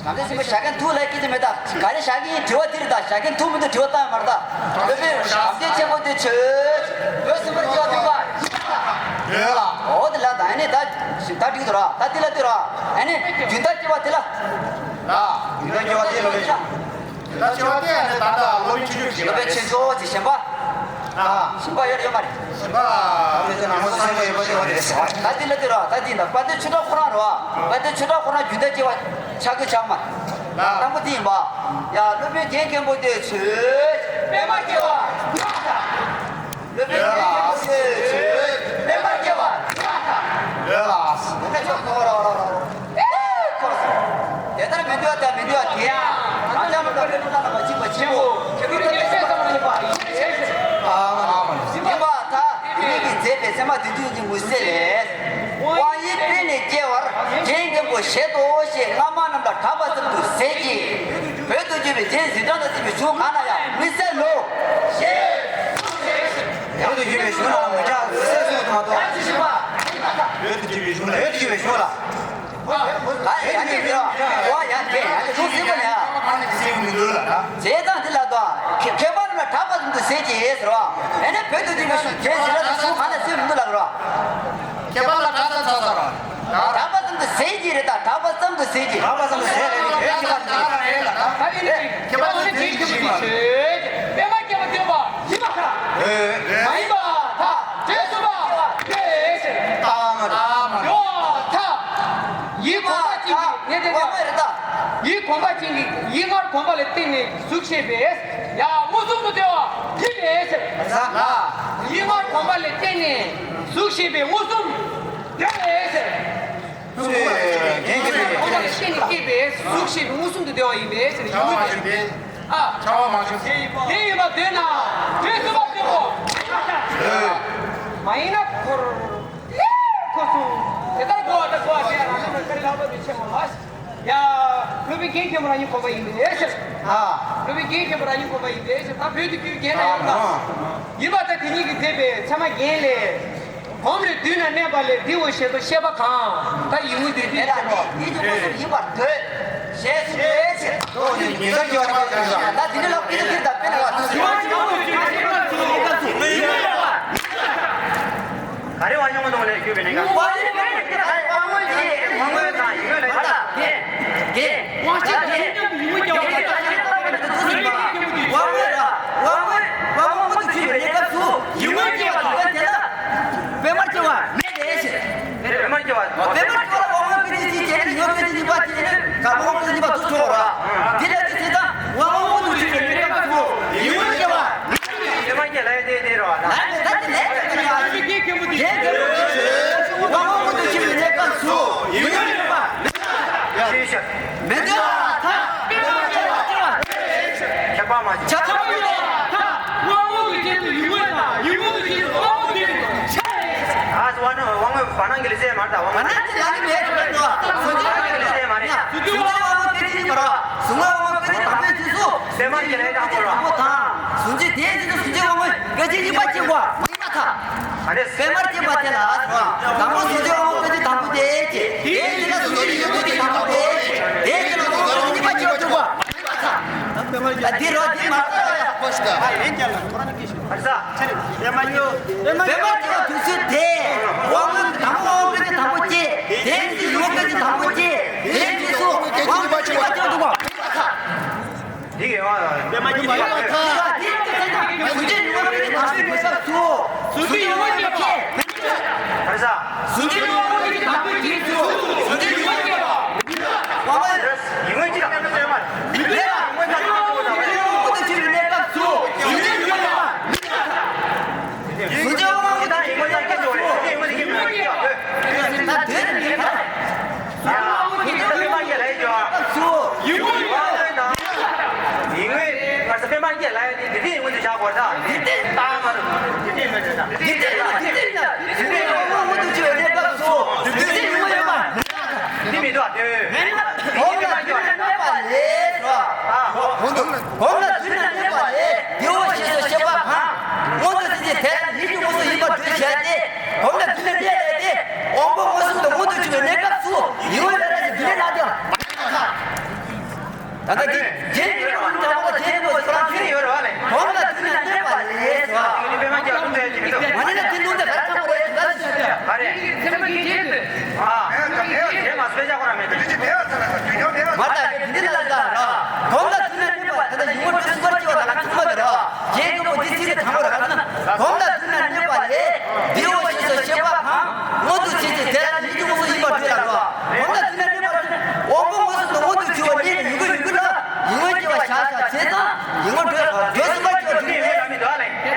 བྲམ་ཟེ་ཆེན་པོ་བཞག་མཁན་ཐུགས་ལ་སྐྱེ་གི་མེད་ད། ག་རེ་བཞག་གི་ཡིན་དྲི་བ་དེ་རེད་ད། བཞག་མཁན་ཐུགས་མི་འདུག་དྲི་བ་བཏང་མ་རེད་ད། སློབ་དཔོན་བྲམ་ཟེ་ཆེན་པོ་དེ་ཆོས་དུས་གསུམ་པ་སྐྱེ་བ་དུས་ངན། ཡོད་ལ། ཨོ་དེ་ལ་ད་ཨ་ནི་ད་ད་འགྲིག་འདུག་ར། ད་དེ་ལ་ལྟོས་ར། ཨ་ནི་རྒྱུན་མཐའ་སྐྱེ་བ་དེ་ལ། ལ། རྒྱུན་མཐའ་སྐྱེ་བ་དེ་ལ་ལྟོས། ད་ཆེ་བ་དེ་ནི་ད་ལྟ་སློབ་དཔོན་ཆོས་སྐྱོང་ཞེས་པ་རེད། སློབ་དཔོན་ཆོས་སྐྱོང་ཞེས་གཞན་པ། ཨ། གཞན་པ་ཡོད་ཡོད་མ་རེད། གཞན་པ། སློབ་དཔོན་ཆོས་ནང་མོ་སེམས་པ་ཡོད་པ་ཡོད་རེད་ཟེར་བ། ད་འདི་ལ་དེ་ར་ད་འདི་ན་དཔལ་ལྡན་ཆོས་གྲགས་ཁོ་རང་རེད་བ། དཔལ་ལྡན་ཆོས་གྲགས་ཁོ་རང་རྒྱུན་མཐའ་སྐྱེ་བ་ཆགས་ཀྱི་ཆགས་མ། ལ། དང་པོ་འདི་ཡིན་པ། ཡ་སློབ་དཔོན་རྒན་མཁན་པོ་དེ་ཆོས། པད་མ་སྐྱེ་བ། སློབ་དཔོན་རྒན་མཁན་པོ་དེ་ཆོས། པད་མ་སྐྱེ་བ། ཡོད་ལ། དེ་ལྟར་མི་འདུག་ད་མི་འདུག་དེ་ཡང་རང་ཅག་མི་འདུག་པའི་ཕྲུ་གུ་ལ་མ་བྱིན་པ་ཆེན་པོ་ཁྱེད་ཀྱི་ཐུགས་རྗེ་ཆེ་ཙམ་ཡིན་པ་ཡིན། ཡིན་པ་ད་དེ་ཉིད་ཀྱིས་མཛད་པའི་ཚད་མ་བདུན་ཅུ་གཉིས་མུ་སེ་ལས། དབང་ཡིད་པད་ནས་སྐྱེ་བར་རྒན་རྒན་པོ་བཞེད་དོ་ཞེས་སྔ་མ་རྣམས་ལ་གྲགས་པ་ཙམ་དུ་ཟད་ཀྱི། བོད་དུ་གྱུར་པའི་རྗེ་འཛིན་གྲགས་དང་བཅས་པའི་གཞུང་གང་ན་ཡང་མི་གསལ་ལོ། བོད་དུ་གྱུར་པའི་གཞུང་ལ་མི་གྲགས་མི་གསལ་གསུངས་མ་གཏོགས། བོད་དུ་གྱུར་པའི་གཞུང་ལ་བོད་དུ་གྱུར་པའི་གཞུང་ལ། ད་ཡང་དེ་ཡང་དེ་ཡང་ཨོ་ཡང་དེ་ཡང་དེ་ཐུགས་སྲིད་པ་ལ་ཡང་། ཟེར་ཙང་དེ་ལ་དོ། ཁྱད་པར་ལ་གྲགས་པ་ཙམ་དུ་ཟད་ཀྱི་ཟེར་བ། ཨེ་ནས་བོད་དུ་གྱུར་པའི་གཞུང་ཟེར་ལ་དེ་གཞུང་གང་ན་ཟེར་མི་འདུག་ལབ་རོ། ཁྱད་པར་ལ་གྲགས་ཙམ་ཚ་ཚ་རོ། གྲགས་པ་ཙམ་དུ་ཟད་ཀྱི་རེད་ད། གྲགས་པ་ཙམ་དུ་ཟད་ཀྱི། གྲགས་པ་ཙམ་དུ་ཟད་རེད་རེད་ཁྱད་པར་ལ་གྲགས་རེད་ལ་ད། ཁྱད་པར་ལ་ཟད་ཀྱི་ཞིག་མ་རེད། པད་མ་སྐྱེ་བ་སྟོན་པ་ཡིན་པ་ཁ། མ་ཡིན་པ་ཐ། དུས་གསུམ་པ་ཡོད་ཟེར། ཨ་མ་རེད། ཡོད་ཐ། ཡིད་གོམས་པ་ཅན་གྱི་ངས་དེ་དབང་མོས་རེད་ད། ཡིད་གོམས་པ་ཅན་གྱི་ཡིད་སྔར་གོམས་པ་ལ་བརྟེན་ནས་གཟུགས་ཤེས་པས་ཡང་མངོན་སུམ་དུ་སྟོན་པ་ཡིན་པས་ཟེར། ལ། ཡིད་སྔར་གོམས་པ་ལ་བརྟེན་ནས་གཟུགས་ཤེས་པས་མངོན་སུམ་སྟོན་པས་ཟེར། གཟུགས་ཤེས་པས་མངོན་སུམ་དུ་སྟོན་པ་ཡིན་པས་ཟེར། ཡིད་སྔར་ཨ། ཆགས་པ་མ་བྱུང་། དེ་ཡིན་པ་དོན་ན་དུས་གསུམ་པ་སྟོན་པ་མ་ཡིན་ན་འཁོར་ལས་འཁོར་གསུམ་དེ་ལྟར་གོ་བ་དང་གོ་བ་དེ་རང་ལ་མ་ཁ་རི་ལྷག་པ་མི་ཆེན་མོ་ལ། ཡ། སློབ་དཔོན་རྒན་མཁན་པོ་རང་ཉིད་གོམས་པ་ཡིན་པས་ཟེར། ཨ། སློབ་དཔོན་རྒན་མཁན་པོ་རང་ཉིད་གོམས་པ་ཡིན་པས་ཟེར། ད་བོད་དུ་རྒྱུད་རྒན་ན་ཡོད་ན། ཡིན་པ་ད་དེ་ཉིད་ཀྱིས་མཛད་པའི་ཚད་མ་རྒྱན་ལས། གོམས་ལས་དུས་ན་གནས་པ་ལས་འདི་འོ་ཞེས་སོ་ཤེས་པ་གང་། ད་ཡིད་མངོན་དུ་དེ་ལ་ནི་དེ་ཉིད་མངོན་སུམ་ཡིན་པར་འདོད། ཞེས་གསུངས་པས་ཟེར། ད་དེ་ནི་ལག་པའི་ཚིག་དང་དཔེ་ལ། ག་རེ་བ་ཡོང་གཏོང་ལས་རྒྱུ་བའི་གནས་སྐབས། དབང་མངོན་གྱི་དབང་མངོན་དང་ཡིད་མངོན་ལ་ཡོད་ལ། དེ་དེ་དབང་ཤེས་དང་ཡིད་མངོན་གྱི་དབང་མངོན་དང་ཡིད་མངོན་དུ་ཚུལ་ཟིན་པ། དབང་མངོན་དང་དབང་མངོན་དབང་མངོན་དུ་ཆུད་པའི་གནས་སྐབས་སུ་ཡིད་མངོན་སྐྱེ་བ་དང་ལྡན་ལ། པད་མར་སྐྱེ་བ་མེད་དེ་ཞེས། པད་མར་སྐྱེ་བ། པད་མར་སྐྱེ་བ་དབང་མངོན་སྐད་ཅིག་བྱས་ནས་ཡོད་སྐད་ཅིག་གཉིས་པ་དེ་ནི་དབང་མངོན་སྐད་ཅིག་གཉིས་པ་དུ་འགྲོ་བ། དེ་ལས་དེ་བྱེད་ཙང་དབང་མངོན་དུ་ཆུད་པའི་གནས་སྐབས་སུ་ཡིད་མངོན་སྐྱེ་བ། ཡོད་མ་སྐྱེ་ལ་ཡོད་དེ་དེ་རོ། ལ་ཡོད་ད་དེ་ལས་ཀྱི་ཡ། ཡེ་གེ་མུ་དེ་ཆོས། དབང་མངོན་དུ་ཆུད་པའི་གནས་སྐབས་སུ་ཡིད་མངོན་ཡོད་པ། ཤེས་བྱ། མི་འདོད་ཐ། ཁྱད་པར་མ་བྱུང་། ཁྱད་པར་མ་བྱུང་། ཐ། དབང་མངོན་དུ་བྱེད་དུ་ཡིད་མངོན་དང་ཡིད་མངོན་དུ་བྱེད་དུ་དབང་མངོན་དུ་ཆ། ཨ་སུ་བ་ནི་དབང་མངོན་བར་སྣང་གི་ལུས་རྩལ་མ་རེད་ད། དབང་མངོན་བར་སྣང་གི་ལུས་རྩལ་མ་རེད། གཟུང་འཛིན་དབང་མངོན་སྐད་ཅིག་གཉིས་པ་རེད་བ། གཟུང་འཛིན་དབང་མངོན་སྐད་ཅིག་དང་པོའི་དུས་སུ། པད་མ་སྐྱེ་ལ་ཡི་དྭགས་པོ་ར། དང་པོ་དང་། གཟུང་འཛིན་དེའི་རྗེས་སུ་གཟུང་འཛིན་ ཨ་ནི་པད་མར་སྐྱེས་པ་དེ་ལ་དང་པོ་གཟུགས་ཅན་དབང་པོ་སྐྱེ་མཆེད་དང་པོ་དེ་སྐྱེ། དེའི་རྗེས་ལ་གཟུགས་ཅན་ཡུལ་དབང་པོ་སྐྱེ་མཆེད་དང་པོ་དེ་སྐྱེ། དེའི་རྗེས་ལ་གཟུགས་ཅན་གཉིས་པ་སྐྱེ་བར་འགྱུར་བ། ད་འདི་རོ་འདི་མ་ཨ་ས། པད་མར་སྐྱེས་པ་དུས་ཚོད་དེ། དབང་པོ་དང་པོ་དབང་པོ་སྐྱེ་མཆེད་དང་པོ་སྐྱེ། དེའི་རྗེས་ཡུལ་དབང་པོ་སྐྱེ་མཆེད་དང་པོ་སྐྱེ། དེའི་རྗེས་སུ་དབང་པོ་སྐྱེ་མཆེད་དང་པོ་སྐྱེ། འདི་གའི་བ། པད་མ་གི་མ་ཡོད་པ་དང་། གཟུགས་ཅན་ཡུལ་དབང་པོའི་དང་པོའི་སྐབས་སུ། གཟུགས་ཅན་ཡུལ་དབང་པོའི་དང་པོའི་དུས་སུ། གཟུགས་ཅན་ཡུལ་དབང་པོའི་དང་པོའི་དུས་སུ། གཟུགས་ཅན་ཡུལ་དབང་པོའི་དང་པོའི་དུས་སུ། ཡུལ་དབང་པོའི་དང་པོའི་དུས་སུ། གཟུགས་ཅན་ཡུལ་དབང་པོའི་དང་པོའི་དུས་སུ། གཟུགས་ཅན་ཡུལ་དབང་པོའི་དང་པོའི་དུས་སུ། ད་དེ་ནི་མེད་པ། གོམས་ལ་དུས་ན་གནས་པ་ལས། དེའོ་ཞེས་སོགས་བཤད་པ་གང་། སྔོན་དུ་ཚིག་གཅིག་དེ་ལ་ཡིད་ཀྱི་དངོས་སུ་ཡིན་པར་འདོད་བྱས་ཏེ། གོམས་ལ་དུས་ན་གནས་པ་ལས་ཏེ། དབང་པོ་མངོན་སུམ་དུ་མངོན་དུ་གྱུར་པའི་གནས་སྐབས་སུ་ཡུལ་ལ་ར་ཞིག་དུས་ལས་ལ་དེ། ད་ལྟ་འདི་རྗེས་ཀྱི་ཀུན་ཀྱང་བ་རྗེས་ཀྱི་ཀུན་ཀྱང་ཡོད་རེད་བ་ལས། གོམས་ལ་དུས་ན་གནས་པ་ལས་སོ། མ་ནི་ན་དེ་ནུས་ད་ག་ཚང་མ་རེད་ད་ཞིག་ཡོད་རེད། ཨ་རེད། ཚད་མ་གི་རྗེས་སུ། ཨ། དེ་མ་སྤེལ་བྱ་ཁོ་རང་མེད་དེ། མ་ད་གི་འདི་ལ་ད་ར། གོམས་ལ་དུས་ན་གནས་པ་ད་ལྟ་ཡུལ་དངོས་དུ་གསུམ་པར་སྐྱེ་བ་ད་ག་ཚང་མ་དེ་ར། རྗེས་ཀྱི་ཀུན་དེ་ཚིག་གི་དང་པོ་ར་ག་ཚང་། གོམས་ལ་དུས་ན་གནས་པ་ལས། དེའོ་ཞེས་སོགས་བཤད་པ་གང་། སྔོན་དུ་ཚིག་གཅིག་དེ་ལ་ཡིད་ཀྱི་དངོས་སུ་ཡིན་པར་འདོད་ལ་ར། གོམས་ལ་དུས་ན་གནས་པ་ལས། དབང་པོ་མངོན་སུམ་དུ་མངོན་དུ་གྱུར་པ་ལས་ཡུལ་ཀུན་ཡུལ་ཀུན་ལ། ཡུལ་ཀུན་སྐྱེ་བ་བཞག་བཞག་བྱས་ཙང་ཡུལ་ཀུན་འགྲོ་འགྲོ་གསུམ་པར་སྐྱེ་བ་དུས་ལས། ལ།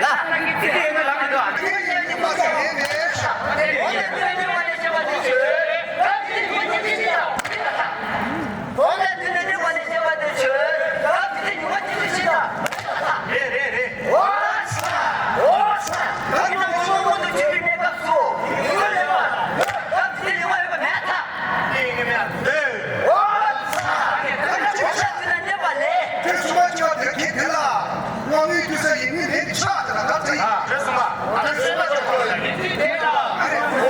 རེད་རེད་རེད། འོ་ཚ། འོ་ཚ། ད་ནི་དབང་པོ་མངོན་དུ་གྱུར་པའི་གནས་སྐབས་སུ་ཡུལ་ལས་པ། སྐབས་དེ་ཡུལ་ཡོད་པ་མེད་ཐལ། དེ་ཡིན་གྱི་མེད་འདོད། འོ་ཚ། ད་ནི་གོམས་ལ་དུས་ན་གནས་པ་ལས། དེ་གསུམ་པ་སྐྱེ་བ་དེ་གིས་དེ་ལ་དབང་པོའི་དུས་ས་ཡིན་མིན་མེད་ཀྱི་ཆ་དེ་ལ་ད་ཚ་ཡིན། ཨ། དེ་གསུམ་པ། ཨ། དེ་གསུམ་པ་སྐྱེ་བ་ཡིན་མིན་དེ་ལ། ཨ་རེ། དབང་པོ་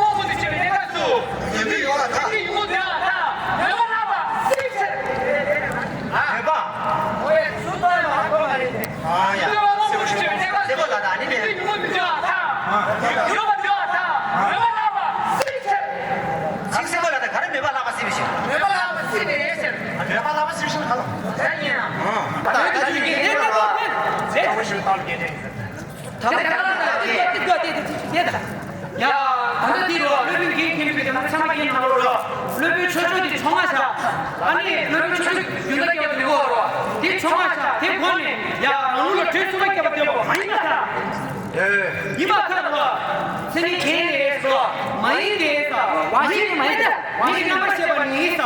མངོན་དུ་གྱུར་པའི་གནས་སྐབས་སུ་ཡུལ་ཡོད་པ་མེད་ཐལ། ཨ་ཡ། སེ་བོ་ལ་ད་ནི་མེད། ཚིག་སེ་བོ་ལ་ད་ག་རེ་མེད་པ་ལྷག་པ་སེ་བའི་ཞིང་། མེད་པ་ལྷག་པ་སེ་བའི་ཞིང་། ཨ། མེད་པ་ལྷག་པ་སེ་བའི་ཞིང་ག་ལ། ད་ཡིན་ན། ཨ། ད་ད་ཅི་ཡིན་ན་ལ། ཨ་བོ་ཞིང་ཏང་གི་ནས། ད་ད་ད་ད་ད་ད་ད་ད་ད། ཡ། ད་ལྟ་འདི་རུ་སློབ་དཔོན་འགན་འཁྱེར་བའི་དེ་ན་ཚང་མ་རྒན་ནང་ལོགས་རོ། སློབ་དཔོན་ཆོས་སྐྱོང་དེ་ཆུང་མ་ཆགས། ཨ་ནི་སློབ་དཔོན་ཆོས་སྐྱོང་རྒྱུན་ད་སྐྱེ་བ་དེ་འོ་རོ། དེ་ཆུང་མ་ཆགས་དེ་གོང་ནས་ཡ་རང་ལུགས་ལ་དྲོད་གསུམ་པ་སྐྱེ་བ་དེ་འོ་མ་ཡིན་ན་ད། ཡིན་པ་ཁ་རོ། མཚན་ཉིད་གཞན་ལས་སོ། མ་ཡིན་ཏེ་ས། བ་ཞིག་མ་ཡིན་ཏེ་བ་ཞིག་རྣམ་པར་ཤེས་པ་ནི་ས།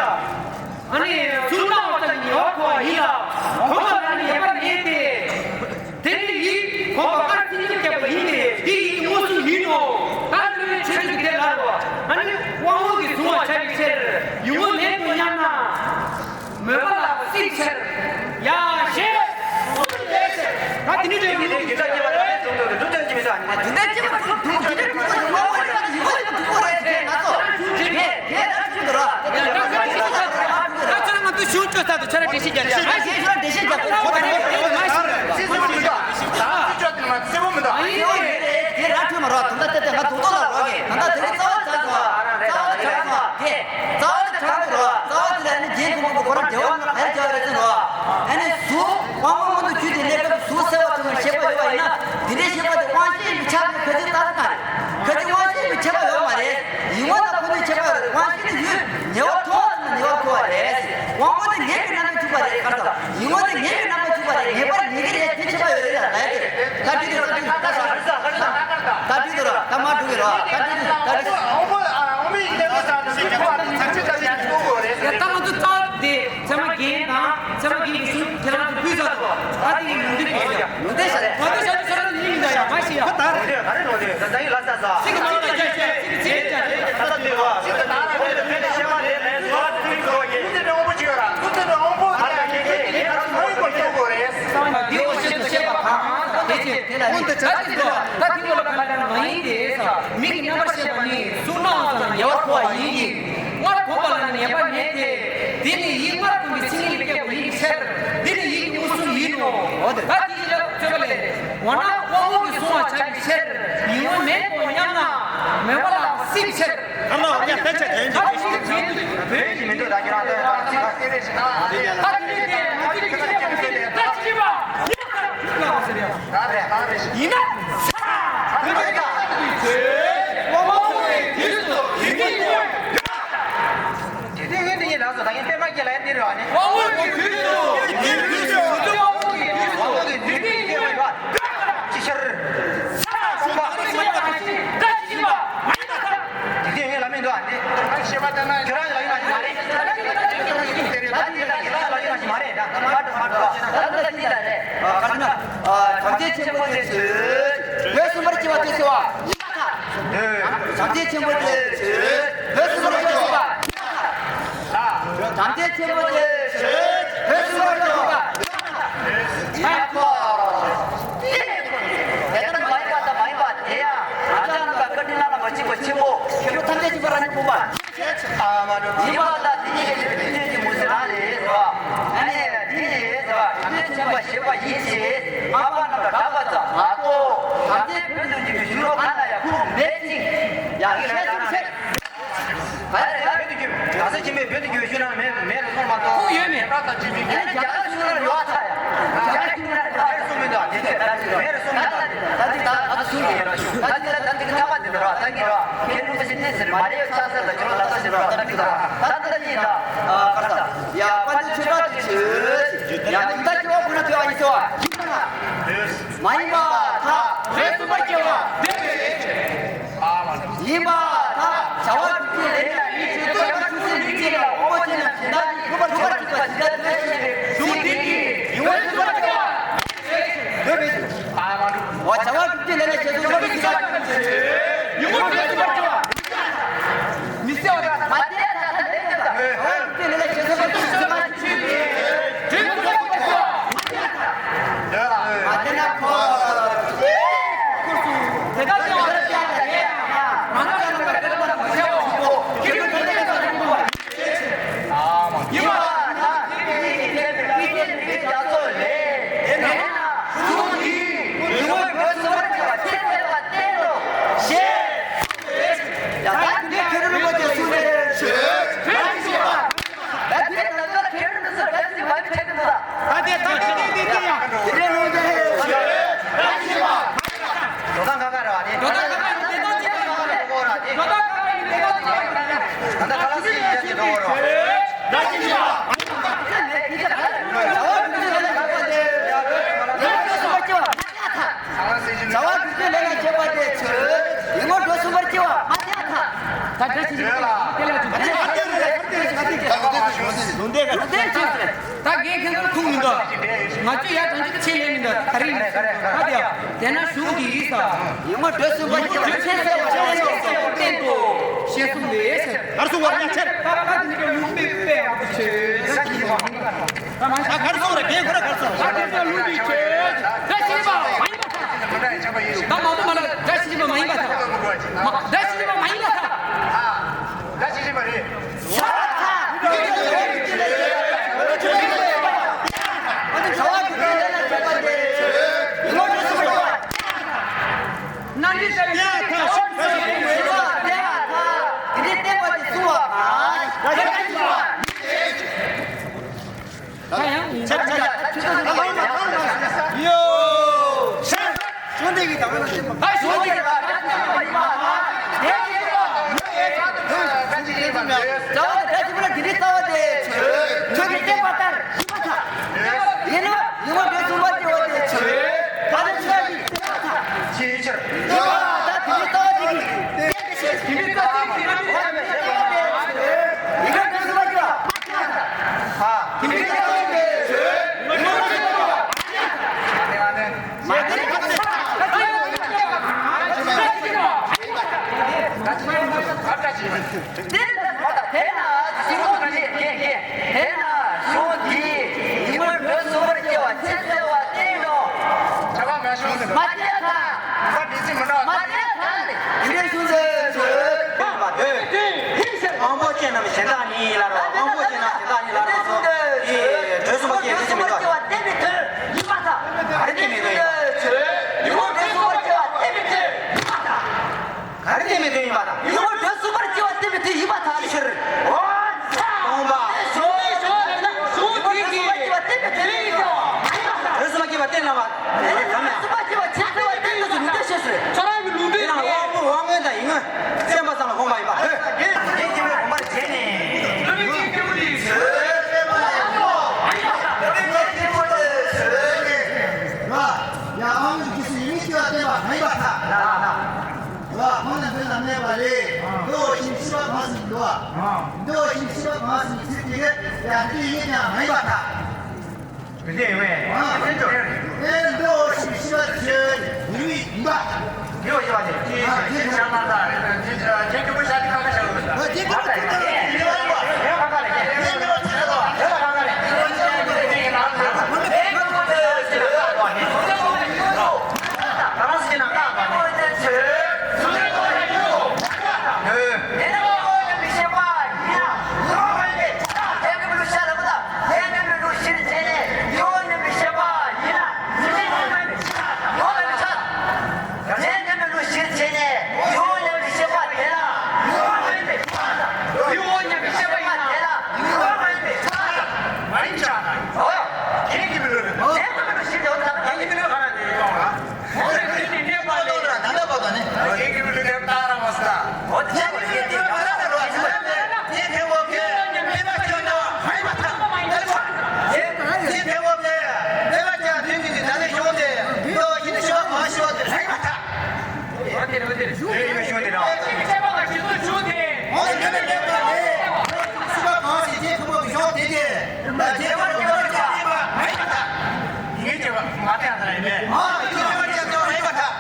ཨ་ནི་གཟུགས་སྣང་བ་ཙམ་གྱིས་ཉེ་བར་མཁོ་བ་ཡིན་ལ། གོམས་པ་ལ་ནི་ཡོད་པ་མེད་དེ། དེ་ནི་ཡིད་གོམས་པ་སྐར་མཐིལ་གཉིས་བརྒྱབ་པ་ཡིན་ཏེ་དེ་ཡིད་དངོས་སུ་ཡིན་ནོ། ད་ལྟ་ཆོས་ཅིག་དེ་ལ་རོ། ཨ་ནི་དབང་པོ་གིས་བཟུང་བར་བྱ་བའི་ཕྱིར་ཡིད་དངོས་མེད་དོ་སྙམ་ན། མོས་པ་ལ་སྲིད་ཕྱིར། ཡ་ཞེས། ད་དེ་ནི་དེ་ཡིན་ཏེ་དེ་ལ་སྐྱེ་བ་ཐ་མའི་ཚོགས་འདུ་དེ་འགྲུབ་ཐབས་ཀྱི་མི་འདུག་ཨ་ནི་མ་དེ་འདྲ་སྐྱེ་བ་ཐུག་ཐུག་དེ་འདྲ་ཐུག་པ་ཡིན་ང་མ་རེད་ཡིན་ང་ཡིན་ཐུག་པ་རེད་ཟེར་ན་ཚོ། དེ་དེ་ད་ཆུང་དུ་ར། ད་ཁྱོད་རང་ང་ཚོ་གཞུང་བཅོས་ས་དུ་ཁྱོད་རང་འགྲེལ་བཤད་རྒྱག་རེད། ཁྱོད་རང་འགྲེལ་བཤད་རྒྱག་གོ་ཁོ་ད་ནི་དེ་མ་ཤེས་རེད། སྲིད་སྲིད་མི་འདུག་ད་སྲིད་ཆོག་དེ་མ་སྲིད་པོ་མི་འདུག་ཨ་ཡིན་རེད་རེད་དེ་ར་ཁྱོད་མ་རོགས་ད་ལྟ་དེ་དེ་ང་རྡོག་རྡོག་ལ་རོགས་གི་ད་ལྟ་དེ་རྩ་བ་ཚང་སོང་། རྩ་བ་ཚང་སོང་དེ་རྩ་བ་དེ་ཚང་དུ་རོགས་རྩ་བ་དེ་ལ་ནི་རྗེས་ཐུན་མོང་གི་ཁོ་རང་འབྲེལ་བ་ལ་ཧེར་རྒྱག་རེད་ཟེར་རོགས། ཨ་ནི་གཟུགས་དབང་པོ་མངོན་དུ་གྱུར་ཏེ་གནས་སྐབས་གཟུགས་གསལ་བ་ཚང་བའི་ཤེས་པ་ཡོད་པ་ཡིན་ན་དེ་འདྲའི་ཤེས་པ་དེ་དབང་ཤེས་ཡིན་པའི། ཆགས་པའི་ཁ་ཅིག་ལྟ་ས་མ་རེད། ཁ་ཅིག་དབང་ཤེས་ཀྱི་ཁྱད་པར་ཡོད་མ་རེད། ཡིད་ངོ་དང་ཁོ་ནའི་ཁྱད་པར་ཡོད་རེད། དབང་ཤེས་ནི་ཡུལ་ཉེ་བར་མཐོང་བ་ཙམ་ལ་ཉེ་བར་མཁོ་བ་རེད། དབང་པོ་ནི་ངེས་པའི་རྣམ་པར་འཇུག་པ་རེད། ག་རེ་ཟེར། ཡིད་ངོ་ནི་ངེས་པའི་རྣམ་པར་འཇུག་པ་རེད། ངེས་པར་ངེས་ཀྱི་རེད། དེ་ཁྱད་པར་ཡོད་རེད་ལ་ལས་དེ། ད་འགྲིག་གི་རེད། ད་འགྲིག་གི་རེད། ད་ཧ་ར་ས་ཧ་ར་ས་ད་འགྲིག་གི་རེད། ད་མ་འགྲིག་གི་རེད། ད་འགྲིག་གི་རེད། ད་འགྲིག་གི་རེད། ཨོ་ཨ་ཨོ་མི་ཡིན་ནོ་ས་ནི་ཚར་ཆེ་ཚར་ཆེ་ཡང་གཏོང་དགོས་རེད་ཟེར། ད་ང་ཚོ་རྩ་དེ། ཚད་མ་རྒན་དང་ཚད་མ་རྒན་གྱི་གཞུང་ཁྱེད་རང་ཚོ་ཕུལ་ཚར་སོང་། ད་དེ་ཡི་ལུང་འདྲེན་བྱེད་ཀྱི་ཡ། ལུང་འདྲེན་བྱ་རེད། ད་ལྟ་ཞབས་ཞུ་ས་ར་ནི་ཡིན་མི་འདྲ་ཡ་མ་ཤེས་ཡ། ད་རེད་ད་རེད་ལོ་རེད། ད་ད་ཡིན་ལ་ས་ས། ཚིག་གི་མ་ལ་རྒྱ་ཆེ་ཚིག་གི་ཆེ་རྒྱ་རེད། ད་ད་དེ་བ་ཚིག་གི་ད་ར་ཁོ་ལ་ཕེ་ལེ་ཤེ་མ་རེད་ལེ་ལོ་ཚིག་གི་ཡོ་ཡེ། ཚིག་གི་ནོ་བོ་ཆེ་ཡོ་ར་ཚིག་གི་ནོ་བོ་ཨ་ད་ཁེ་ཁེ་ཁེ་ཁ་ཚོ་ཡོ་གོ་ཡོ་གོ་རེད། ད་དེ་བོ་ཤེས་ཤེས་པ་གང་དེ་ཆེ་དེ་ལ་ནི་ད་དེ་ད་དེ་བོ་ལ་ཁ་ལ་མ་ཡིན་ཏེ་ས། མིག་གི་རྣམ་པར་ཤེས་པ་ནི་གཟུགས་སྣང་ཙམ་ཉེ་བར་མཁོ་བ་ཡིན་གྱི། སྔར་གོམས་པ་ལ་ནི་ངེས་པ་མེད་དེ། འདི་ནི་ཡིད་སྔར་གོམས་པའི་མཚན་ཉིད་ལ་སྐྱེས་པ་ཡིན་ཕྱིར། འདི་ནི་ཡིད་ཀྱི་མངོན་སུམ་ཡིན་ནོ། འོ་དེ། ད་དེ་ཡིད་ལ་རྩོད་པ་ལས། འོ་ན་དབང་པོ་གི་གཟུང་བ་ཆགས་པའི་ཕྱིར། ཡིད་སྔོན་མེད་དོ་སྙམ་ན། མོས་པ་ལ་སྲིད་ཕྱིར། ཨ་མ་འོ་ཡ་ཕན་ཆད་དེ་ད་ཅི་བྱེད་དུས་བོད་ཀྱི་མི་འདུག་ད་ཁྱེད་རང་ཚོ་ད་ཅི་ད་དེ་ནི་དེ་ང་ཚོའི་གི་ཆ་ཁྱབ་ཀྱི་ཚེ་ལས་ད་ཅི་བྱེད་པ། ཡིན་ན། དེ་ནས་ད་དེ་དུས་ཚེ། དབང་པོ་ཡི་དུས་སུ་ཡིད་མི་ཡིན་པ། དེ་དུས་ངས་འདི་ཉིད་ལ་སོ་ད་ངས་པད་མ་སྐྱེ་ལ་ཡང་འདིར་བ་ནི། དབང་པོ་ཡི་དུས་སུ་ཡིད་མི་ཡིན་པ། དབང་པོ་ཡི་དུས་སུ་ཡིད་མི་ཡིན་པ། ཅི་ཕྱིར། ས་ལ་གསུངས་པ། ད་ཅི་ཡིན་པ། དེ་དུས་ངས་ལ་མི་འདུག་ཨ་ནི། ཁྱོད་རང་ལ་ཡིན་ན་ཞིག་མ་རེད། ད་ཁྱོད་རང་ལ་ཡིན་ན་ཞིག་མ་རེད་ད། མ་འགྲོ་མ་འགྲོ། ད་ལྟ་འདི་ལ་རེད། ག་ན། བྱམས་བརྩེ་ཆེན་པོ་དེ་ཚོས་བོད་གསུམ་པར་སྐྱེ་བ་དེ་ཚོ་བ། བྱམས་བརྩེ་ཆེན་པོ་དེ་ཚོས་བོད་གསུམ་པར་སྐྱེ་བ། བྱམས་བརྩེ་ཆེན་པོ་དེ་ཚོས་བོད་གསུམ་པར་སྐྱེ་བ། ཡ་ཧོ། དེ་ལྟར་མ་ཡིན་པ་དང་མ་ཡིན་པ་དེ་ཡང་རང་ཅག་རྣམས་ལ་བཀའ་དྲིན་བླ་ན་མ་མཆིས་པ་ཆེན་པོ་ཁྱེད་ཚོ་ཐམས་ཅད་གཅིག་པ་རང་ཉིད་ཕུང་པ། ཡིན་པ་དང་དེ་ཉིད་ཀྱི་ཆོས་ཀྱི་མུ་ཟེར་རང་ལས་ཟེར་བ། ཨ་ནི་དེ་ཉིད་ལས་ཟེར་བ་དེ་ཉིད་ཆེན་པ་ཞེས་པ་ཡིན་ཞེས་སྔགས་པ་རྣམས་ལ་གྲགས་པ་ཙམ་མ་གཏོགས་གང་ཚེ་བོད་དུ་འགྱུར་བའི་གཞུང་ལུགས་གང་ལ་ཡང་ཁུངས་མེད་ཅིང་། ཡང་ཤེས་སུ་ཆེ། ག་རེ་རེད། བོད་དུ་བསྒྱུར། གང་ཟག་ཆེན་པོས་བོད་དུ་བསྒྱུར་ཞུ་ན་མེད་མེད་རེད་གསུངས་མ་གཏོགས། ཁུངས་ཡོད་མེད། ད་ལྟ་ཅི་མི་རྒྱ་ལ་ཞུ་ན་ཡོད་ཨ་ཚ་ཡ། རྒྱ་ལ་ཞུ་ན་ཡོད་ཨ་ཚ་ཡ། གསུངས་མི་འདུག་ཨ་ནི་ད་ད་ད་ད་ཞུ་ཡོད་ར་ཞུ། ད་འདི་ལ་ད་འདི་གི་ཐ་མ་འདི་འདུག་ར། ད་གི་ར་ཁྱེད་རིན་པོ་ཆེ་གནས་ཟེར་མ་རེད། ཆགས་ས་ད་ཁྱེད་རང་ལ་ད་ཟེར་ར། ད་འདི་འདུག་ར། ད་ད་ད་ཡིན་ད། ཨ་ག་རེ་ད། ཡ་དཔལ་ལྡན་ཆོས་གྲགས་ཀྱི་ཆོས། ཡ་ད་ད་ཁྱེད་རང་ཁོ་ན་ཁྱེད་རང་ཡིན་ཟེར་བ་ཡིན་ད། མ་ཡིན་པར་ཐལ། བོད་གསུམ་པར་སྐྱེ་བ་འདོད་པའི་ཡིན་པར་ཐལ། བྱ་བ་དྲུག་ཅུ་ལས་ལ་ནི་ཆོས་ཐོག་ཆོས་སུ་ལུས་ཅན་ལ་དབང་པོ་ཆེ་རྣམས་གཞན་དག་གིས་གྲུབ་པར་གྲུབ་པར་གྱུར་པ་ཇི་ལྟར་འདོད་བཞིན་པའི་གཞུང་འདི་ཉིད་ཡིད་ངོར་ཚུད་པར་བྱ་བ། འདོད་པའི། བྱ་བ་དྲུག་ཅུ་ལས་ལ་ཆོས་ཐོག་ཆོས་སུ་ལུས་ཅན་ལ་ཡིད་ངོར་ཚུད་པར་བྱ་བ། མི་སེམས་པ་མ་བདེ་ད་ད་ལས་ད་ད། བྱ་བ་དྲུག་ཅུ་ལས་ལ་ཆོས་ཐོག་ཆོས་སུ་ལུས་ཅན་ལ། ད་དེ་ད་ལྟ་ཁྱེད་རང་ཚོ་ག་ཟེར་མ་ཁྱེད་ཀྱི་འདུག་ད། ད་དེ་ད་ལྟ་དེ་དེ་དེ་ཡང་དེ་རེད་ལོ་དེ་རེད། ད་ཤི་བ། ཇོ་ད་ག་ག་ར་བ་དེ། ཇོ་ད་ག་ག་ཡིན་དེ་ད་ཅི་ག་ར་བ་དེ། ཇོ་ད་ག་ག་ཡིན་དེ་ད་ཅི་ག་ར་བ་དེ། ད་ད་ག་ལ་སི་ཡི་ཡ་ཅི་འགྲོ་བ་ར། ད་ཤི་བ། བྱ་བ་དྲུག་ཅུ་ལས་ལ་བྱེད་པ་དེ་ཚོ་ཡིད་ངོར་འདོད་སུ་བ་སྐྱེ་བ་མ་ཡ་ཐ། བྱ་བ་དྲུག་ཅུ་ལས་ལ་བྱེད་པ་དེ་ཚོ་ཡིད་ངོར་འདོད་སུ་བ་སྐྱེ་བ་མ་ཡ་ཐ། ད་འདྲ་ཞིག་ཡོད་ལ། དེ་ལ་ཅིག་ལུང་བསྟན་ཅིག་ད་ངས་ཁྱེད་ཚོར་ཐུག་མི་འདུག་ང་ཚོས་ཡར་དྲང་ཅིག་ཆེད་ལས་མི་འདུག་ད་རིང་ནས་ད་དེ་ཡང་དེ་ན་གཞུང་གི་ཡིག་ས། ཡིད་ངོར་འདོད་སུ་བ་སྐྱེ་བ་ཆེ་ཟེར་བ་ཆེ་ཟེར་བ་བསྟན་ཏོ། ཞེས་གསུངས་ཏེ་ཟེར། ཨར་སུ་བར་ཉ་ཆེར། ད་ད་དེ་ནི་ལུང་པའི་དཔེ་ཡག་པོ་ཆེ། ད་གར་སོང་རེ་གེ་ཁོ་ར་གར་སོང་། ད་དེ་ཚོ་ལུགས་ཀྱི་ཆོས། ད་ཤེས་པ་མ་ཡིན་པ་དང་། ད་མ་དུ་མ་ལ་ད་ཤེས་པ་མ་ཡིན་པ་དང་། མ་ད་ཤེས་པ་མ་ཡིན་པ་དང་། ད་ཤེས་པ་རེད། ནང་གི་ཆ་ཡ་ཐ་ཤོ་ཤོ་ཤོ་ཤོ་ཡ་ཐ། དེ་ནས་བསྟན་པ་དེ་སྲུང་བ་གང་། ད་ཡང་ཆ་ཆ་ཡ་ཆ་ཆ་ཡ་ཡོ། ཤ་ཤོ་འདི་གི་ད་བ་ན་ཤེས་པ། ད་ཤོ་འདི་ རྩ་བ་དེ་འདྲ་ཞིག་ལ་འདི་འདྲའི་རྩ་བ་དེ་ཆོས་ཀྱི་བསྟན་པ་ལྟར་ཡིན་པར་ཐལ། ཡིན་ན་ཉོན་མོངས་དྲི་མ་གསུམ་པ་སྐྱེ་བ་དེ་ཆོས་ད་ནི་ཆོས་ཀྱི་བསྟན་པ་ཐལ། ཅིའི་ཕྱིར། ད་དེ་འདྲའི་རྩ་བ་དེ་གིས་དེ་འདྲའི་རྩ་བ་དེ་ཡིན་པར་ཐལ། ཉོན་མོངས་དྲི་མ་གསུམ་པ་སྐྱེ་བ་ཐལ། དེ་འདྲའི་རྩ་བ་དེ་ཆོས་ཉོན་མོངས་དྲི་མ་གསུམ་པ་སྐྱེ་བ་ཐལ། དེ་ལ་དེ་ན་གཞུང་འདི་དེ་ན་གཞུང་འདི་ཉོན་མོངས་དྲི་མ་གསུམ་པ་སྐྱེ་བ་ཅི་འཚལ་བ་བསྟན་ནོ། མ་བསྟན་ཐལ། མ་བསྟན་ཐལ། དེ་འདྲའི་གཞུང་འདི་དཔེར་ན་དེ། དབང་པོ་ཅན་རྣམས་གཞན་དག་ནི་ལ་རོ། དབང་པོ་ཅན་རྣམས་གཞན་དག་ནི་ལ་རོ་སོ། དེ་དྲི་མ་གསུམ་པ་སྐྱེ་བ་དེ་ཅི་མི་འདུག། བསྟན་པའི་དོན་ཡིན་པར་ཐལ། ག་རེ་བསྟན་པའི་དོན་ཡིན་པ། ཉོན་མོངས་དྲི་མ་གསུམ་པ་སྐྱེ་བ་བསྟན་པའི་དོན་ཡིན་པར་ཐལ། ག་རེ་བསྟན་པའི་དོན་ཡིན་པ་དང་། ཉོན་མོངས་དྲི་མ་གསུམ་པ་སྐྱེ་བ་བསྟན་པའི་དོན་ཡིན་པར་ཐལ། ཕྱིར། འོ་ཚ། སྟོང་པ། ཉོན་མོངས་དྲི་མ་གསུམ་པ་སྐྱེ་བ་བསྟན་པའི་དོན་ཡིན་པར་ཐལ། དྲི་མ་གསུམ་པ་སྐྱེ་བ་བསྟན་ལ་བ། ཉོན་མོངས་དྲི་མ་གསུམ་པ་སྐྱེ་བ་ཅི་འཚལ་བ་བསྟན་ནོ་ཟེར་ནས་དེ་བཤད་སོང་། ཁྱོད་རང་གི་ལུང་བསྟན་དེ་ཡང་དབང་པོ་དབང་མངོན་དང་ཡིད་མངོན་བརྩོན་པ་ཙམ་ལ་དགོངས་པ་ཡིན་པ། ལྷོད། ངེད་ཀྱི་མི་དགོངས་པར་བྱས་ནས། ལྷོད་མི་ངེད་ཀྱི་མི་ལུས། ལྷོད་མི་ངེད་ཀྱི་མི་ལུས། ཡ་ཨང་ཀི་སུ་ཡིན་མིན་སྐྱོ་བསྟན་པ་མ་ཡིན་པར་ཐལ། ལ་ལ་ལ། ཁོང་ན་འདི་ལ་གནས་པ་ལས་འདི་འོ་ཞིང་ཤི་བ་གང་ཞིག་འདུག་བ། འདི་འོ་ཞིང་ཤི་བ་གང་ཞིག་ཚིག་དེ་གས་ཡ་འདི་ཡིན་ཀྱང་མ་ཡིན་པར་ཐལ། དེ་འདྲ་ཡིན་པས། ཨེ་འདི་འོ་ཞིང་ཤི་བ་ཆོས་ཡིན་མིན་ཡིན་པ། འདི་འོ་ཞི་བ་དེ་ཅི་ཤ་མ་ད་རེད། ཅི་ཅི་ཁྱི་པོ་ཤ་དེ་ཁ་ཁ་ཤ་ལོ་ད། ཨ་ཅི་ཁྱི་པོ་ཁྱི་པོ་ཁྱི་པོ་ཁྱི་པོ་ཁ་ཁ་རེད། ཁྱི་པོ་ཁྱི་པོ་ཁྱི་པོ་ཁ་ཁ་རེད། ཁྱི་པོ་ཁྱི་པོ་ཁྱི་པོ་ཁ་ཁ་རེད།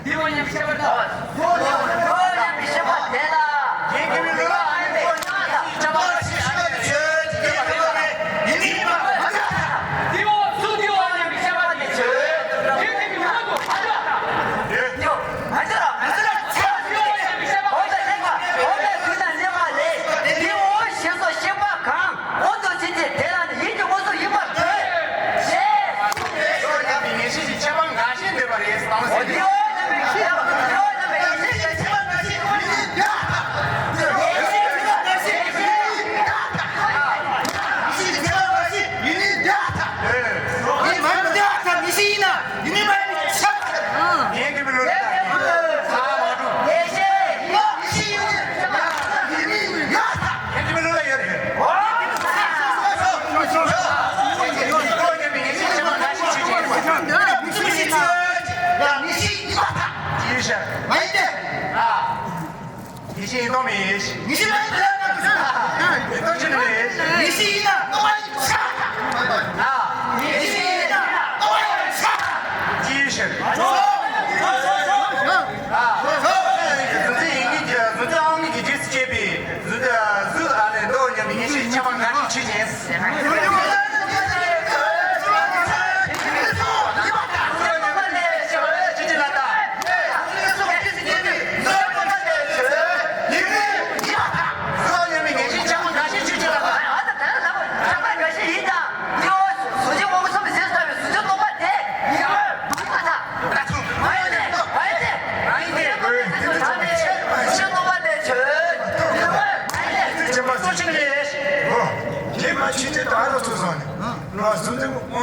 དེ་བ་ཉམས་ཤེས་པ་དང་། དེ་བ་ཉམས་ཤེས་པ་དང་། དེ་བ་ཉམས་ཤེས་པ་དང་། དེ་ལ། དེ་བ་སུ་དེ་བ་ཉམས་ཤེས་པ་དེ་ཆོས། དེ་གི་མི་མ་དུ་ཨ་ཅག་དང་། དེ་ཨ་ཅག་དང་ཨ་ཅག་དང་ཆ་དེ་བ་ཉམས་ཤེས་པ་དེ་ལ། དེ་བ་ཤེས་སོ་ཤེས་པ་གང་། འོ་དོ་ཅི་སྟེ་དེ་ལ་ནི་ཡིད་ཀྱི་དངོས་སུ་ཡིན་པར་འདོད། ཞེས། ཡོད་ན་མི་ངེས་ཤེས་ཀྱི་ཁྱད་པར་འགའ་ཞིག་འདོད་པ་རེད་གསུངས་ཟིན། ཡོད་ན་མི་ངེས་ཤེས་ཀྱི་ཁྱད་པར་འགའ་ཞིག་ཡོད་ན་འདོད་པ་རེད། ངེས་ཤེས་ཀྱི་ཁྱད་པར་འགའ་ཞིག་ཡོད་ན་འདོད་པ་རེད། ངེས་ཤེས་ཀྱི་ཁྱད་པར་འགའ་ཞིག་ཡོད་ན་འདོད་པ་རེད། ངེས་མ་ཡིན་འདོད་པ་ངེས་ཤེས་ཡིན་ན་ཡིན་མ་ཡིན་ཁྱད་པར། ངེས་ཀྱི་མི་ལུས་ལ་ཡོད། ངེས་ཤེས་ཡིན་ན་ཡིན་མ་ཡིན་ཁྱད་པར། ངེས་ཀྱི་མི་ལུས་ལ་ཡོད་རེད། ངེས་ཤེས་ཡིན་གཏོང་མེད། ངེས་ཤེས་མེད་ལ་ཡོད་ན་གཏོང་ཆེན་མེད། ངེས་ཤེས་ཡིན་ན་གཏོང་བ་ཡིན་ཆ། ངེས་ཤེས་ཡིན་ན་གཏོང་བ་ཡིན་ཆ། ཅི་ཡིན་ཕྱིར། ཨ། གཟུགས་ཅན་ཡིན་གྱི་གཟུགས་ཅན་ཨང་གཉིས་ཀྱི་རྗེས་སུ་སྐྱེས་པའི་གཟུགས་གཟུགས་ཨ་ནི་མདོ་ཉམས་པའི་ངེས་ཤེས་ཁྱད་པར་འགའ་ཞིག་ཕྱེ་ཅིང་།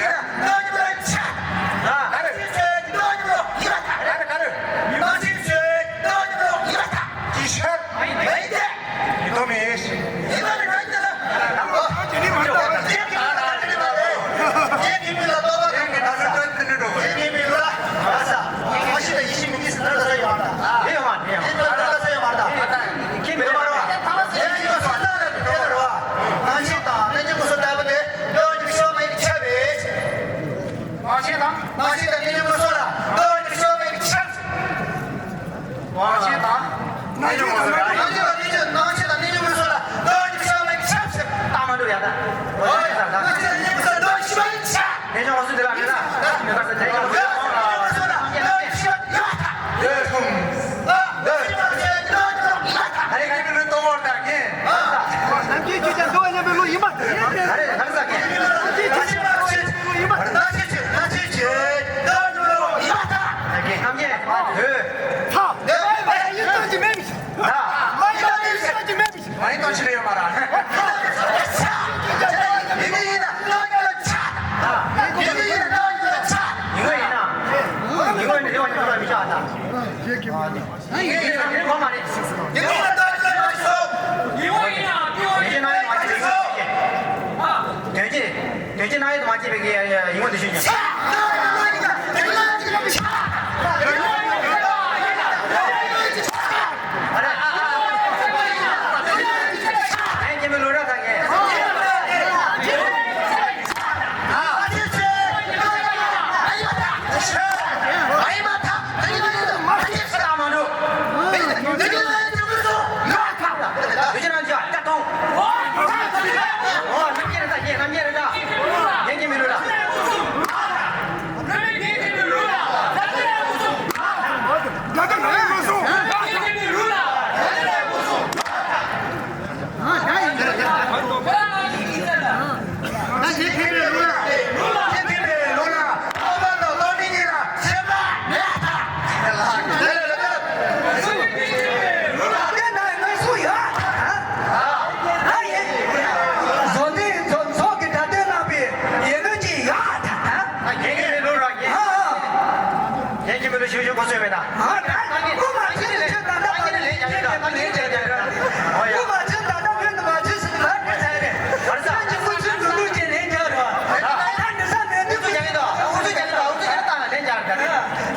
ཡིན། ནང་ཉིན་ལ་ཆ། ཨ། ག་རེ། ཆོས་ཆོས་ནང་ཉིན་ལ་ཡིན་པ་ད། ག་རེ་ག་རེ། མི་མང་ཆོས་ཆོས་ནང་ཉིན་ལ་ཡིན་པ་ད། ཅི་ཤར། མེད་དེ། ཡིན་དོ་མེད། ཡིན་པ་རེད་མེད་དེ་ལ། ཨ། ཁྱེད་ཀྱིས་མི་ལ་ཁྱེད་ཀྱིས་མི་ལ་ལྟོ་བ་ཁྱེད་ཀྱིས་ད་ལྟ་ཁྱེད་ཀྱིས་མི་ལ་ལྟོ་བ་ཁྱེད་ཀྱིས་མི་ལ་ཨ་ས། ཨ་ཤི་ད་ཡིད་ཆེས་མི་ནུས་ཟེར་ན་ལྟ་ས་ཡོད་མ་རེད། ཡོད་མ་རེད། ཡོད་མ་རེད། ཁྱེད་མི་རེད་མ་རེད། ཁྱེད་མི་རེད་མ་རེད། ཁྱེད་མི་རེད་མ་རེད། ནང་ཆོས་དང་གནས་ཆེན་སྐུ་གསུམ་ལྟ་བུ་དེ་ལོ་ཉི་ཤུ་མ་ཡིན་ཆ་བས། ནང་ཆོས་དང་། ནང་ཆོས་དང་གནས་ཆེན་སྐུ་གསུམ་ལ་ལོ་ཉི་ཤུ་མ་ཡིན་ཆ། ནང་ཆོས་དང་། ནང་ཆོས་དང་གནས་ཆེན་སྐུ་གསུམ་ལ་ལོ་ཉི་ཤུ་མ་ཡིན་ཆ། ད་མ་འགྲོ་ཡ་ད། ལོ་ཉི་ཤུ་ད། ནང་ཆོས་དང་གནས་ཆེན་སྐུ་གསུམ་ལ་ལོ་ཉི་ཤུ་མ་ཡིན་ཆ། ནས་ཆོག་སུ་དེ་ལ་མེད་ན། མེད་པ་ཟེར་ནས་ཆོག་སུ། ཨ་རེ་ཁྱེད་མི་ལུས་གཏོང་བར་ད་ངས། ཨ་རེ་ཁ་ས་ཁྱེད། ཨ་རེ་ཁ་ས་ཁྱེད། ཨ་རེ་ཁ་ས་ཁྱེད། ཨ་རེ་ཁ་ས་ཁྱེད། ཨ་རེ་ཁ་ས་ཁྱེད། མ་ཡིན་ཏོ་ཆི་རེ་ཡོད་མ་ར། ཡིན་ཡིན་ན་ལོ་ཉི་ཤུ་ཆ། ཡིན་ཡིན་ན་ལོ་ཉི་ཤུ་ཆ། ཡིན་ཡིན་ན་ཡིན་ཡིན་ན་ལོ་ཉི་ཤུ་ཆ། ཡིན་ཡིན་ན་ཡིན་ཡིན་ན་ལོ་ཉི་ཤུ་ཆ། ཡིན་ཡིན་ན་ལོ་ཉི་ཤུ་ཆ། དོན་གྱི་དོན་གྱི་ན་ཡོད་མ་བྱེད་པའི་ཡིན་ཡིན་ན་དེ་ཤོད་ཉན། ཁྱེད་ཀྱི་ལོ་ཞུ་ཞུ་གོ་སོས་མེད་ད། ཨ་ད་སྐུ་མ་ཚེ་ནི་ཁྱོད་ད་ལྟ་བོད་ནི་ལས་ཀྱང་ཡོད་ད་ལས་ཀྱང་ཡོད་ད། ཨོ་ཡ། སྐུ་མ་ཚེ་ད་ལྟ་བོད་ནི་མ་ཚེ་སི་ལ་ཁྱེད་ཚེ་རེད། བར་ས་ཁྱེད་ཀྱི་སྐུ་ཚེ་འགྲོ་འདུག་ཅེས་ལས་ཀྱང་རོ། ད་ད་འདི་ས་མེད་འདུག་ཅེས་ཀྱང་ཡོད་ད། འུ་ཚོ་ཀྱང་ཡོད་ད། འུ་ཚོ་ཀྱང་ད་ལས་ཀྱང་རེད།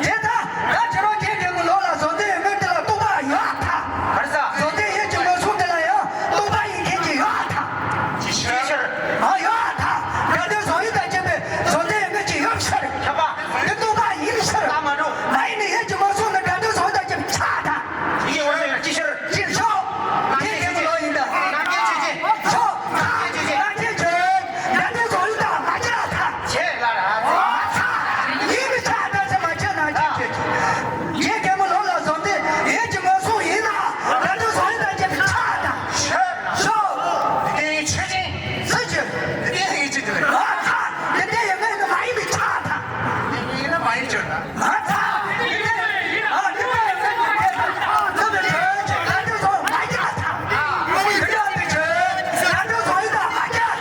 དེ་ད་ད་ཁྱེད་རང་ཁྱེད་ཀྱི་མི་ལོ་ལ་བཟོ་འདི་ཡོད་མེད་དེ་ལ་རྟོག་པ་ཡོད་ད། བར་ས། བཟོ་འདི་ཡོད་ཀྱི་མ་སོང་དེ་ལ་ཡང་རྟོག་པ་ཡིན་མཁན་གྱི་ཡོད་ད། ཅི་ཕྱིར། ཨ་ཡོད་ད། དགྲ་འདུལ་བཟང་ཡོད་དང་བཅས་པའི་བཟོ་འདི་ཡོད་མཁན་གྱི་ཡོད་ཕྱིར། ཁྱབ་པ། འདི་རྟོག་པ་ཡིན་ཕྱིར། ད་མ་འགྲོ། མ་ཡིན་ནི་ཡོད་ཀྱི་མ་སོང་ན་དགྲ་འདུལ་བཟང་ཡོད་དང་བཅས་པའི་ཆགས་ད། ཡིན་ཡོད་ཅི་ཕྱིར། ཅི་ཕྱོགས། ཁྱེད་ཀྱི་མི་ལོ་ཡིན་ད། ནམ་མཁའི་ཆོས་ཅན། ཕྱོགས། ནམ་མཁའི་ཆོས་ཅན། ནམ་མཁའི་ཆོས། དགྲ་འདུལ་བཟང་ཡོད་དང་མ་ཆགས་ད། ཆེ་ལ་ར། ཡིན་མི་ཆགས་ད་ཟེར་མ་ཆགས་ན་ཅི་བྱེད་ཀྱི། ཁྱེད་ཀྱི་མི་ལོ་ལ་བཟོ་འདི་ཡོད་ཀྱི་མ་སོང་ཡིན་ན་དགྲ་འདུལ་བཟང་ཡོད་དང་བཅས་པའི་ཆགས་ད། ཕྱོགས། དེ་ཡི་ཆོས་ཅན། སུ་ཆོས། དེ་ཡི་ཆོས་ཅན། ཨ་ཚ། དེ་འདྲ་ཡོད་མེད་ནི་མ་ཡིན་པའི་ཆགས་ད། ཡིན་ན་མ་ཡིན་ཆོས་ད། ཨ་ཚ། དེ་འདྲ་ཡོད་མེད་ནི་དེ་ད། ཨ་ཚ། དེ་འདྲ་ཡོད་མེད་ནི་དེ་ད། ཨ་ཚ། དེ་འདྲ་ཡོད་མེད་ནི་དེ་ད།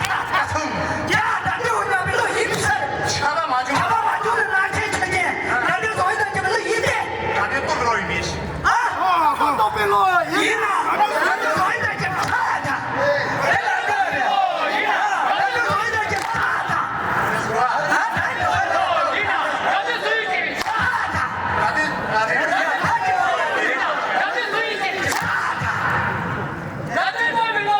ཨ་ཚ། ཡ་ད་འདྲ་ཡོད་མེད་ལོ་ཡིན་ཟེར། ཆགས་པ་མ་བྱུང་། ཆགས་པ་མ་བྱུང་ན་ནང་ཁྲལ་ཆོས་ཅན། དགྲ་འདུལ་བཟང་ཡོད་དང་བཅས་པའི་ལོ་ཡིན་ཏེ། དགྲ་འདུལ་རྟོག་པའི་བློ་ཡིན་མིན། ཨ། རྟོག་པའི་བློ་ཡིན་ན། རྟོག་པའི་བློ་ཡིན་ན་ཅི་ཆགས་ད། རྟོག་པའི་བློ་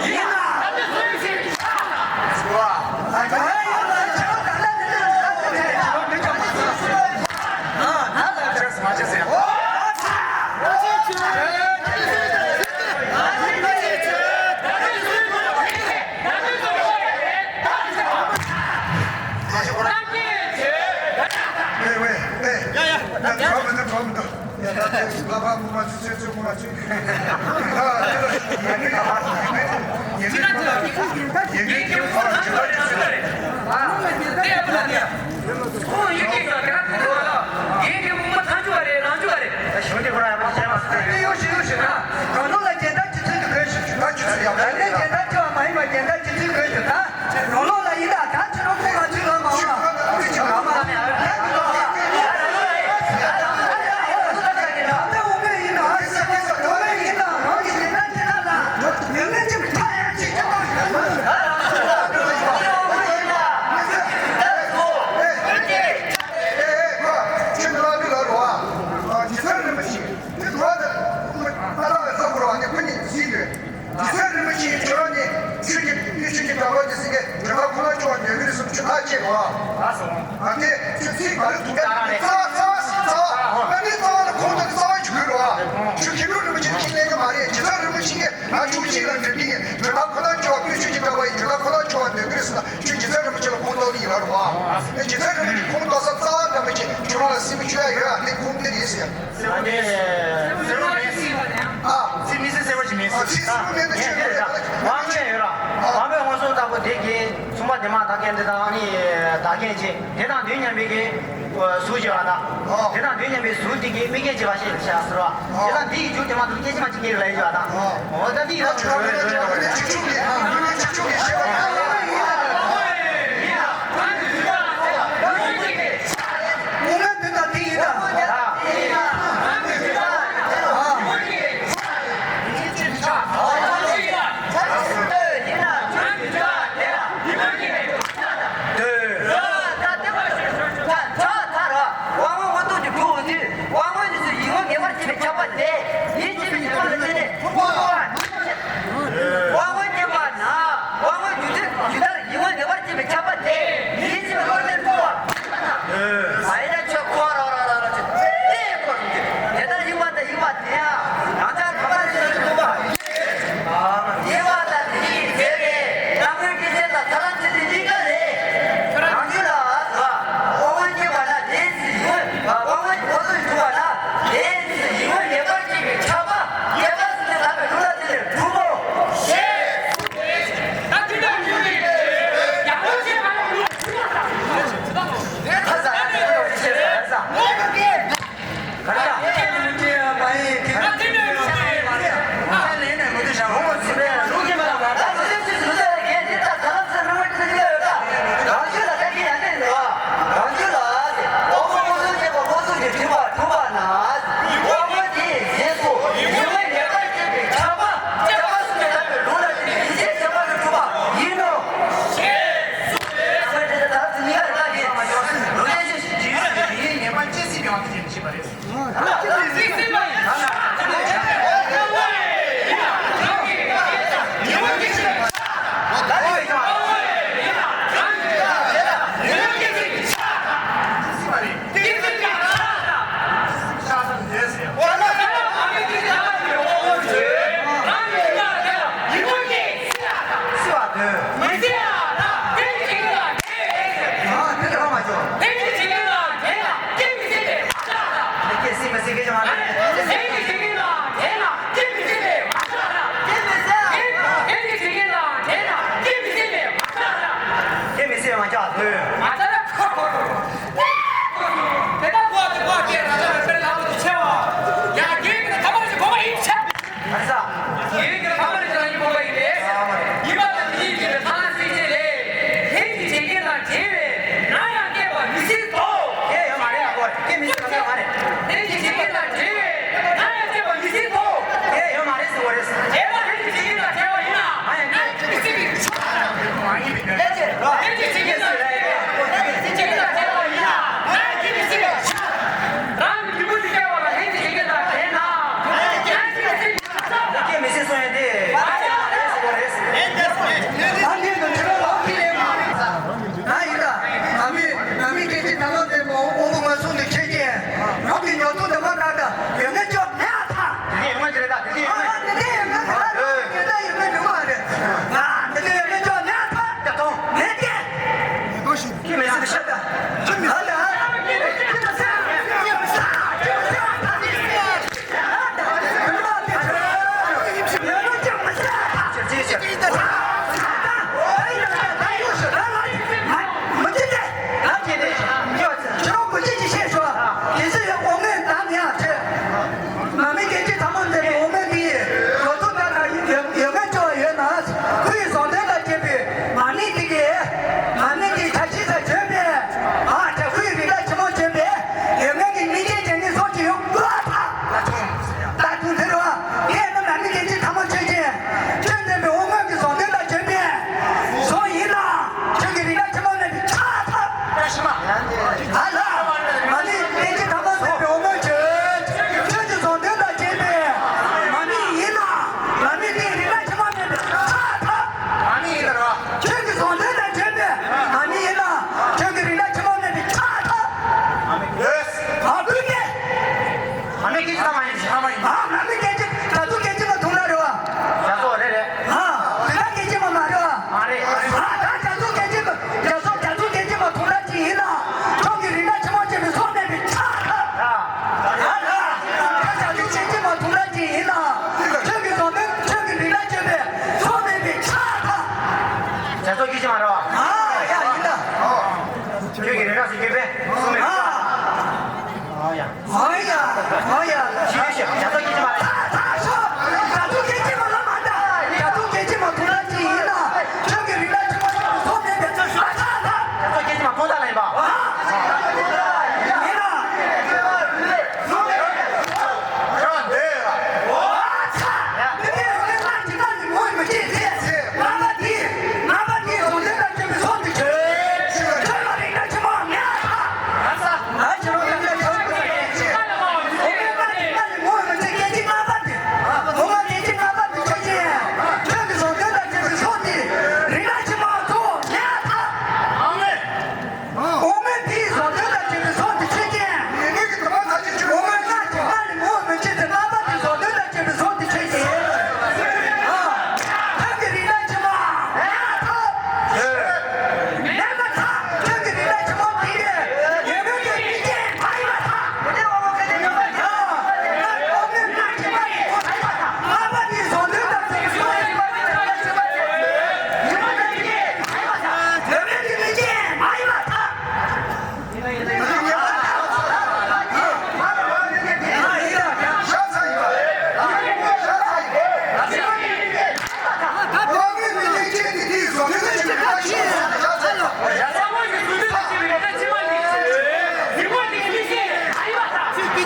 ཡིན་ན་ཅི་ཆགས་ད། ཁོང་ཡུལ་གྱི་ས་ཁ་ཁོ་ལ་ཡིན་གྱི་མུ་མ་ཐང་ཆུ་བ་རེད་རང་ཆུ་བ་རེད། ད་གཞུང་དེ་ཁོ་རང་ཡང་མ་བྱས་མ་སོང་། དེ་ཡོད་ཤི་ཡོད་ཤི་ན་གང་ལོ་ལ་རྒྱལ་དར་ཅི་ཚུལ་དུ་གོས་ཤིག་ད་ཅི་ཚུལ་ཡང་མེད་ནས་རྒྱལ་དར་ཅི་བ་མ་ཡིན་པ་རྒྱལ་དར་ཅི་ཚུལ་གོས་ཤིག་ད་གང་ལོ་ལ་ཡིན་ད་ད་ཕྱི་ལོ་ཁོ་ང་ཚུལ་ལ་མ་བ་ལ་ད་ཅི་ག་མ་ད་ད་ད་འོ་མེད་ཡིན་ད་ཨ་ས་ཁེ་ས་འོ་མེད་ཡིན་ད་རང་གི་རྒྱལ་དར་ཅི་ད་ལ་ཡོད་མེད་ཅི་ད་ད། ང་ཆུང་ཆེ་ལ་འགྲིག་གི་ཡིན། དྲི་ལ་ཁོ་ན་ཆུང་བ་ནོར་གི་རེད་ཟེར་ན། ཁྱོད་རྗེ་བཙུན་རིན་པོ་ཆེ་གི་ལྷ་ཡག་ལ་ཁོ་ན་ཆུང་བ་ནོར་གི་རེད་ཟེར་ན། ཁྱོད་རྗེ་བཙུན་རིན་པོ་ཆེ་ལ་ཁོང་གཏོགས་ནི་ཡིན་ལ་རུང་བ། རྗེ་བཙུན་རིན་པོ་ཆེ་ཁོང་གཏོགས་ས་རྩ་བ་འདྲ་མོ་ཅིག་ཁྱོད་རང་ལ་སྲིད་པའི་ཆོས་ཡག་ཡོད་ཡ་དེ་ཁོང་དེ་རེད་ཟེར། ཨ། སྲིད་མི་སྲིད་སྲིད་པ་ཅིག་མིན་ཟེར། སྲིད་སྲིད་པ་མེད་ན་ཆོས་ཡོད་རེད། དབང་མེད་ཡོད་ར། དབང་མེད་དབང་སོང་ལྟ་བུ་དེ་གི་ཚོང་པ་དེ་མ་དག་མཁན་དེ་དང་ཨ་ནི་དག་མཁན་ཅིག་དེ་དང་དུས་མཉམ་པའི་གི། གཟུགས་ཀྱི་བ་དང་། ཨོ། དེ་དང་དུས་མཉམ་པའི་གཟུགས་དེ་གིས་དམིགས་རྐྱེན་བྱེད་པ་ཞིག་བྱ་ཟེར་བ། ཨོ། དེ་དང་འདི་ཡི་རྒྱུ་དེ་མ་གཏོགས་སྐད་ཅིག་མ་གཅིག་ཉིད་ལ་ཡོད་ཀྱི་བ་དང་། ཨོ། ད་འདི་ཡི་རང་ཆུ་ཆུ་གི་ཆུ་ཆུ་གི་ཆུ་ཆུ་གི་ཤེས་པ་དང་། དངོས་གནས་འདི་དང་འདི་ཡིན་ད། ཡིན་ན། ད་ལྟ་དེ་བ་ཞིག་ཞུ་ཞུ་ད་ཆ་ད་ར་དབང་བོ་མངོན་རྟོགས་ཀྱི་བུ་འོ་དུས་དབང་བོ་ཉིད་སུ་ཡིད་འོང་ངེས་པར་བྱེད་པའི་ཁྱབ་པ་སྟེ་ཡིད་ཆེས་པའི་ཁྱབ་པ་ལ་བརྟེན་ནས་དབང་བོ་དབང་བོ་སྐྱེ་བ་ན་དབང་བོ་རྒྱུ་མཚན་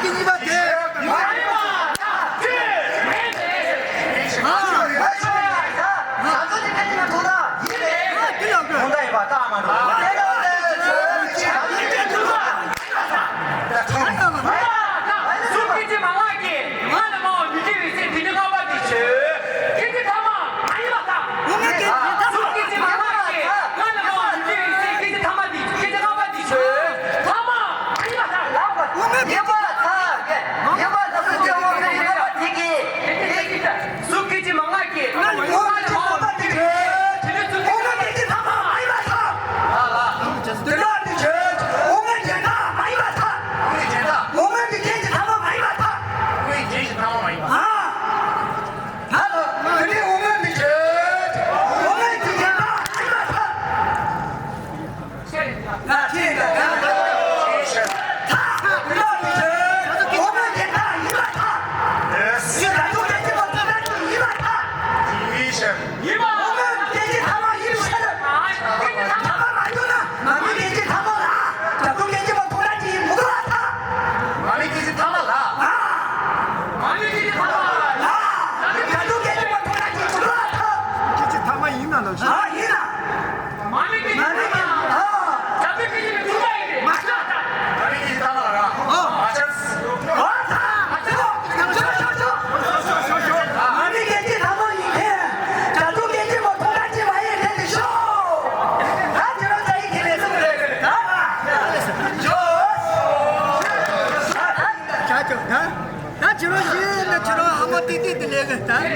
གཉིས་པ་དེ། ཡིན་པ་ཐག་ཆོད་མེད་པས། ཨ། ཨ་ཆོས་ཡ་ཡ། ང་ཚོ་དེ་ཕན་ཚུན་ཐུག་ཐག་ཡིན་པས། ཨ་དེ་ལ་དགོས། ཐུག་ཐག་ཡིན་པ་ཐག་མ་འགྲོ། ཨ་དེ་ལ་དགོས། ཨ་ཐུག་ཐག་ཡིན་པ་ཐག་ཟུར་སྐད་ཅིག་མ་ངག་གི། ང་ལ་མ་འོངས་མི་བདེ་བའི་ཚེ་དེ་ནི་ལྔ་པ་དེ་ཆོས། སྐད་ཅིག་ཐ་མ་མ་ཡིན་པ་ཐག་ཨོ་མ་སྐད་ཅིག་ཐ་མ་ཟུར་སྐད་ཅིག་མ་ངག་གི། ང་ལ་མ་འོངས་མི་བདེ་བའི་ཚེ་སྐད་ཅིག་ཐ་མ་དེ། སྐད་ཅིག་ལྔ་པ་དེ་ཆོས། ཐ་མ་མ་ཡིན་པ་ཐག་ཨོ་མ་སྐད་ཅིག་ཡིན་པ་ཐག་ཡིན་པ་ཐག་ཟུར་སྐད་ཅིག་མ་ངག་གི། ང་ལ་མ་འོངས་མི་བདེ་བའི་ཚེ་དེ་ནི་ཟུར་སྐད་ཅིག་ཨོ་མ་སྐད་ཅིག་ཐ་མ་མ་ཡིན་པ་ཐག་ཨ་ལ། དེ་ལ་དེ་ཆོས། ཨོ་མ་སྐད་ཐ་མ་མ་ཡིན་པ་ཐག་ཨོ་མ་སྐད་ཐ། ཨོ་མ་སྐད་ཅིག་ཐ་མ་མ་ཡིན་པ་ཐག་ཨོ་མ་སྐད་ཅིག་ཐ་མ་མ་ཡིན་པ། ཨ། ད་ལ་དེ་ནི་ཨོ་མ་འདི་བྱེད། ཨོ་མ་འདི་བྱེད་པ་ཨ་ཡིན་པ་ཐག་ད་ཁྱེད་ད་ད་ད་ད་ལ་འདི་བྱེད། ཨོ་མ་འདི་ད་ཡིན་པ་ཐག་ཡིན་ད་དུ་ད་ཅི་མ་ད་ད་ཅི་ཡིན་པ་ཐག་ཡིན་པ། ཨོ་མ་འདི་ཅི་ཐ་མ་ཡིན་པ་ཐག་ཐ་མ་མ་ཡོང་ན། མ་མི་སྐད་ཅིག་ཐ་མ་ལ། ད་དུང་སྐད་ཅིག་མ་ཐོང་ན་ཅི་མུ་ག་ལ་ཐ། མ་མི་སྐད་ཅིག་ཐ་མ་ལ། ཨ། མ་མི་སྐད་ཅིག་ཐ་མ་ལ། ད་དུང་སྐད་ཅིག་མ་ཐོང་ན་ཅི་མུ་ག་ལ་ཐ། སྐད་ཅིག་ཐ་མ་ཡིན་ན་ལ་ཤི། ཨ་ཡིན་ན། མ་མི་སྐད་ཅིག་ཐ་མ་ལ། ད་དུང་སྐད་ཅིག་མ་ཐོང་ན་ཡིན་ཏེ། མ་ཤ་ཐ། མ་མི་སྐད་ཅིག་ཐ་མ་ལ་ར། ཨོ། མ་ཤ། ཨོ་ཐ། ཨ་ཅོ། ཤོ་ཤོ་ཤོ། མ་མི་སྐད་ཅིག་ཐ་མ་ཡིན་ཏེ། ད་དུང་སྐད་ཅིག་མ་ཐོང་ན་ཅི་མ་ཡིན་ཏེ་ཤོ། ད་དེ་རུ་ད་ཡིན་ཁྱེད་ལས་སུ་རེད་གི་ད། ཅོ། ད་ཅོ་ད། ད་ཁྱེད་རང་ཤི་ན་ཁྱེད་རང་ཧ་མ་ཏི་ཏི་དེ་ལས་གི་ད། ད་ད་ཡིན་ད་ཡ།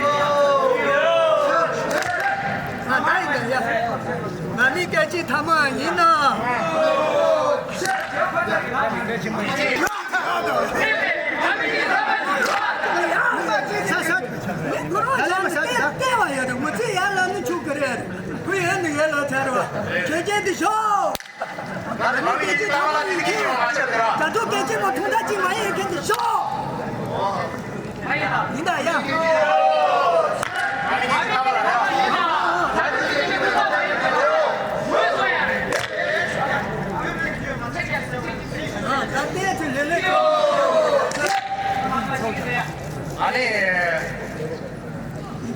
མ་མི་སྐད་ཅིག་ཐ་མ་ཡིན་ན། ས་ས། ལྟེ་བ་ཡོད་རེད། མི་ཚེ་ཡར་ལ་ནི་ཆུག་གི་རེད། ཁོ་ཡར་ནི་ཡར་ལ་ཚར་བ། ཁྱོད་ཀྱིས་འདི་ཤོག་ད་དུང་སྐད་ཅིག་མ་ཐོང་ད་ཅིག་མ་ཡིན་མཁན་འདི་ཤོག་ཡིན་ད་ཡ། ད་ལྟའི་ཚེ་ལེ་ལེ། ཨ་ནི།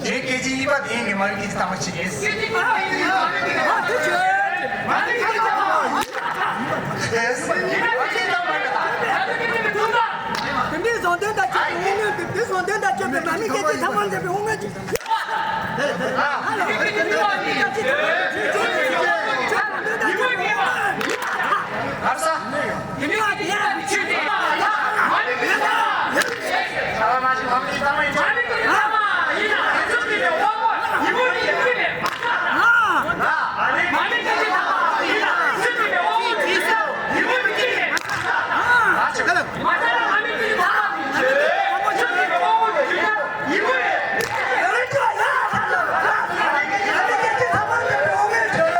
ཁྱེད་སྐད་ཅིག་གཉིས་པ་དེ་ཡིན་གྱི་མ་རིག་གི་ཐ་མ་ཅིག་ཡིན། ཨ་དེ་ཆོས། མ་རིག་གི་ཐ་མ། དེ་འདྲའི་བཟང་དོན་དང་བཅས་པའི་དབུ་མངོན་དེ། དེ་བཟང་དོན་དང་བཅས་པའི་མ་མི་སྐད་ཅིག་ཐ་མ་འཛིན་པའི་དབུ་མངོན་གྱི།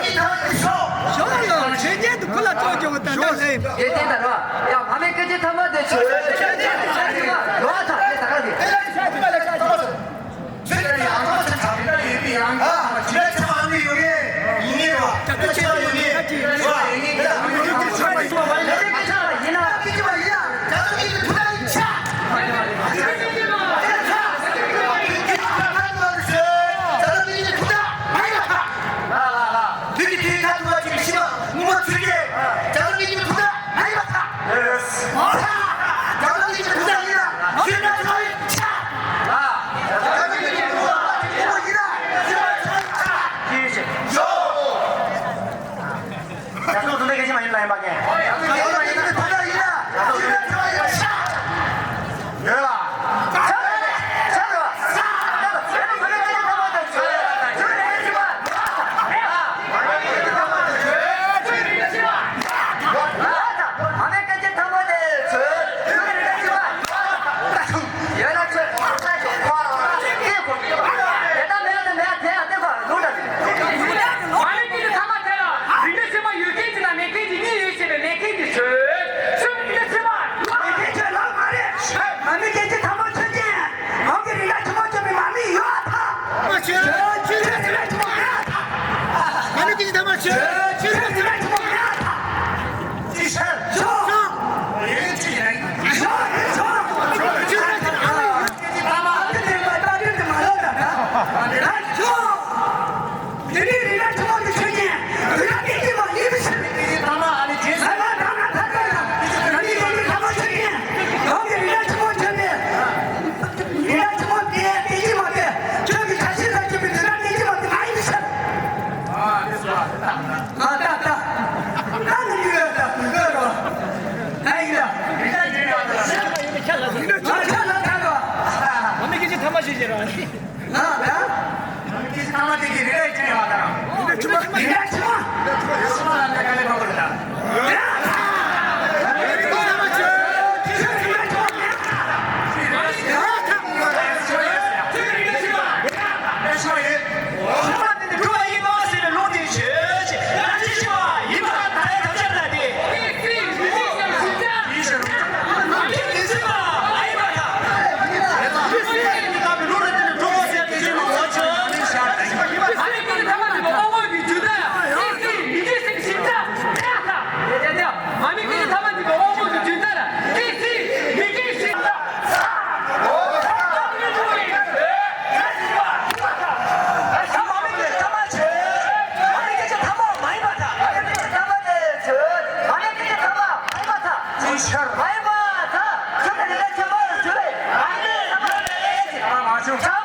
ཞོག་ལ་ཆོས་རྒྱལ་དུ་ཁོ་ལ་ཚོགས་སྐྱོང་བ་ད་ལྟ་ལས། དེ་དེ་ལྟར་བ། ཡང་མ་མའི་སྐད་ཅིག་ཐ་མ་དེ་ཆོས། ཆོས་རྒྱལ་དུ་ཆོས་རྒྱལ་དུ་ཡོད་ཐག་དེ་ད་ག་དེ། ཡ། ཁྱོད་ཚོ་འདི་འདྲ་སྐད་ཆ་མ་ཡིན་ལ་ཡིན་པ་ཀྱེ། ཡོད་ལ། ཡོད་ན་ཁྱོད་ཁ་ཁྱོད་ཁོ་རང་སྐད་གོ་དེ་ལྟ་མེད་ན་མེད་དེ་ཡང་དེ་གོ་ལུགས་འདྲ། མ་མི་གི་ཐ་མ་དེ་ལ་རིགས་འདྲ་ཕྱི་མ་ཡོད་མཁན་གྱི་ན་མེད་མཁན་གྱི་གཉིས་ཡོད་ཅེས་པའི་མེད་མཁན་གྱི་ཆོས། ཆོས་རིགས་འདྲ་ཕྱི་མ་མེད་མཁན་ཆོས་ལགས་མ་རེད། མ་མི་སྐད་ཅིག་ཐ་མ་ཆོས་ཅན། ཁོང་གི་རིགས་འདྲ་ཆི་མོ་ཆོས་པའི་མ་མི་ཡོད་ཨ་ཐ། མ་ཆོས། ཆོས་ཆོས་རིགས་འདྲ་ཆི་མོ་མེད་ཨ་ཐ། མ་མི་སྐད་ཅིག་ཐ་མ་ཆོས། ཆོས་ཆོས་རིགས་འདྲ་ཆི་མོ་མེད་ཨ་ཐ། ཅི་ཤར། ཆོས། ཆོས་ཡིན་ཆོས་ཡིན་ཆོས། ཆོས་རིགས་འདྲ་ཆི་མོ་མེད་ཨ་ཐ། ཨ་ཏི་དེ་མ་ཏ་ཏི་དེ་མ་ལོ་ད་ད། ཆོས། དེ་ནི་རིགས་འདྲ་ཆི་མོ་དེ་ཆོས་ཅན། རིགས་འདྲ་སྐད་ཅིག་མ་ཡིན་པའི་ཕྱིར། ད་མ་ཨ་ནི་རྗེས་སུ། ད་མ་ད་མ་ཐ་ཐ་ཡང་། རིགས་འདྲ་ཆི་མོ་ཆོས་ཅན། ཡང་གི་རིགས་འདྲ་ཆི་མོ་ཆོས་ཅན། རིགས་འདྲ་ཆི་མོ་དེ་སྐད་ཅིག་མ་དེ། ཁྱོད་ཀྱི་ཁ་ཤས་ལ་སྐྱོན་པའི་རིགས་འདྲ་སྐད་ཅིག་མ་དེ་མ་ཡིན་པའི་ཕྱིར། ཨ་ནི་སོ། ཁྲ་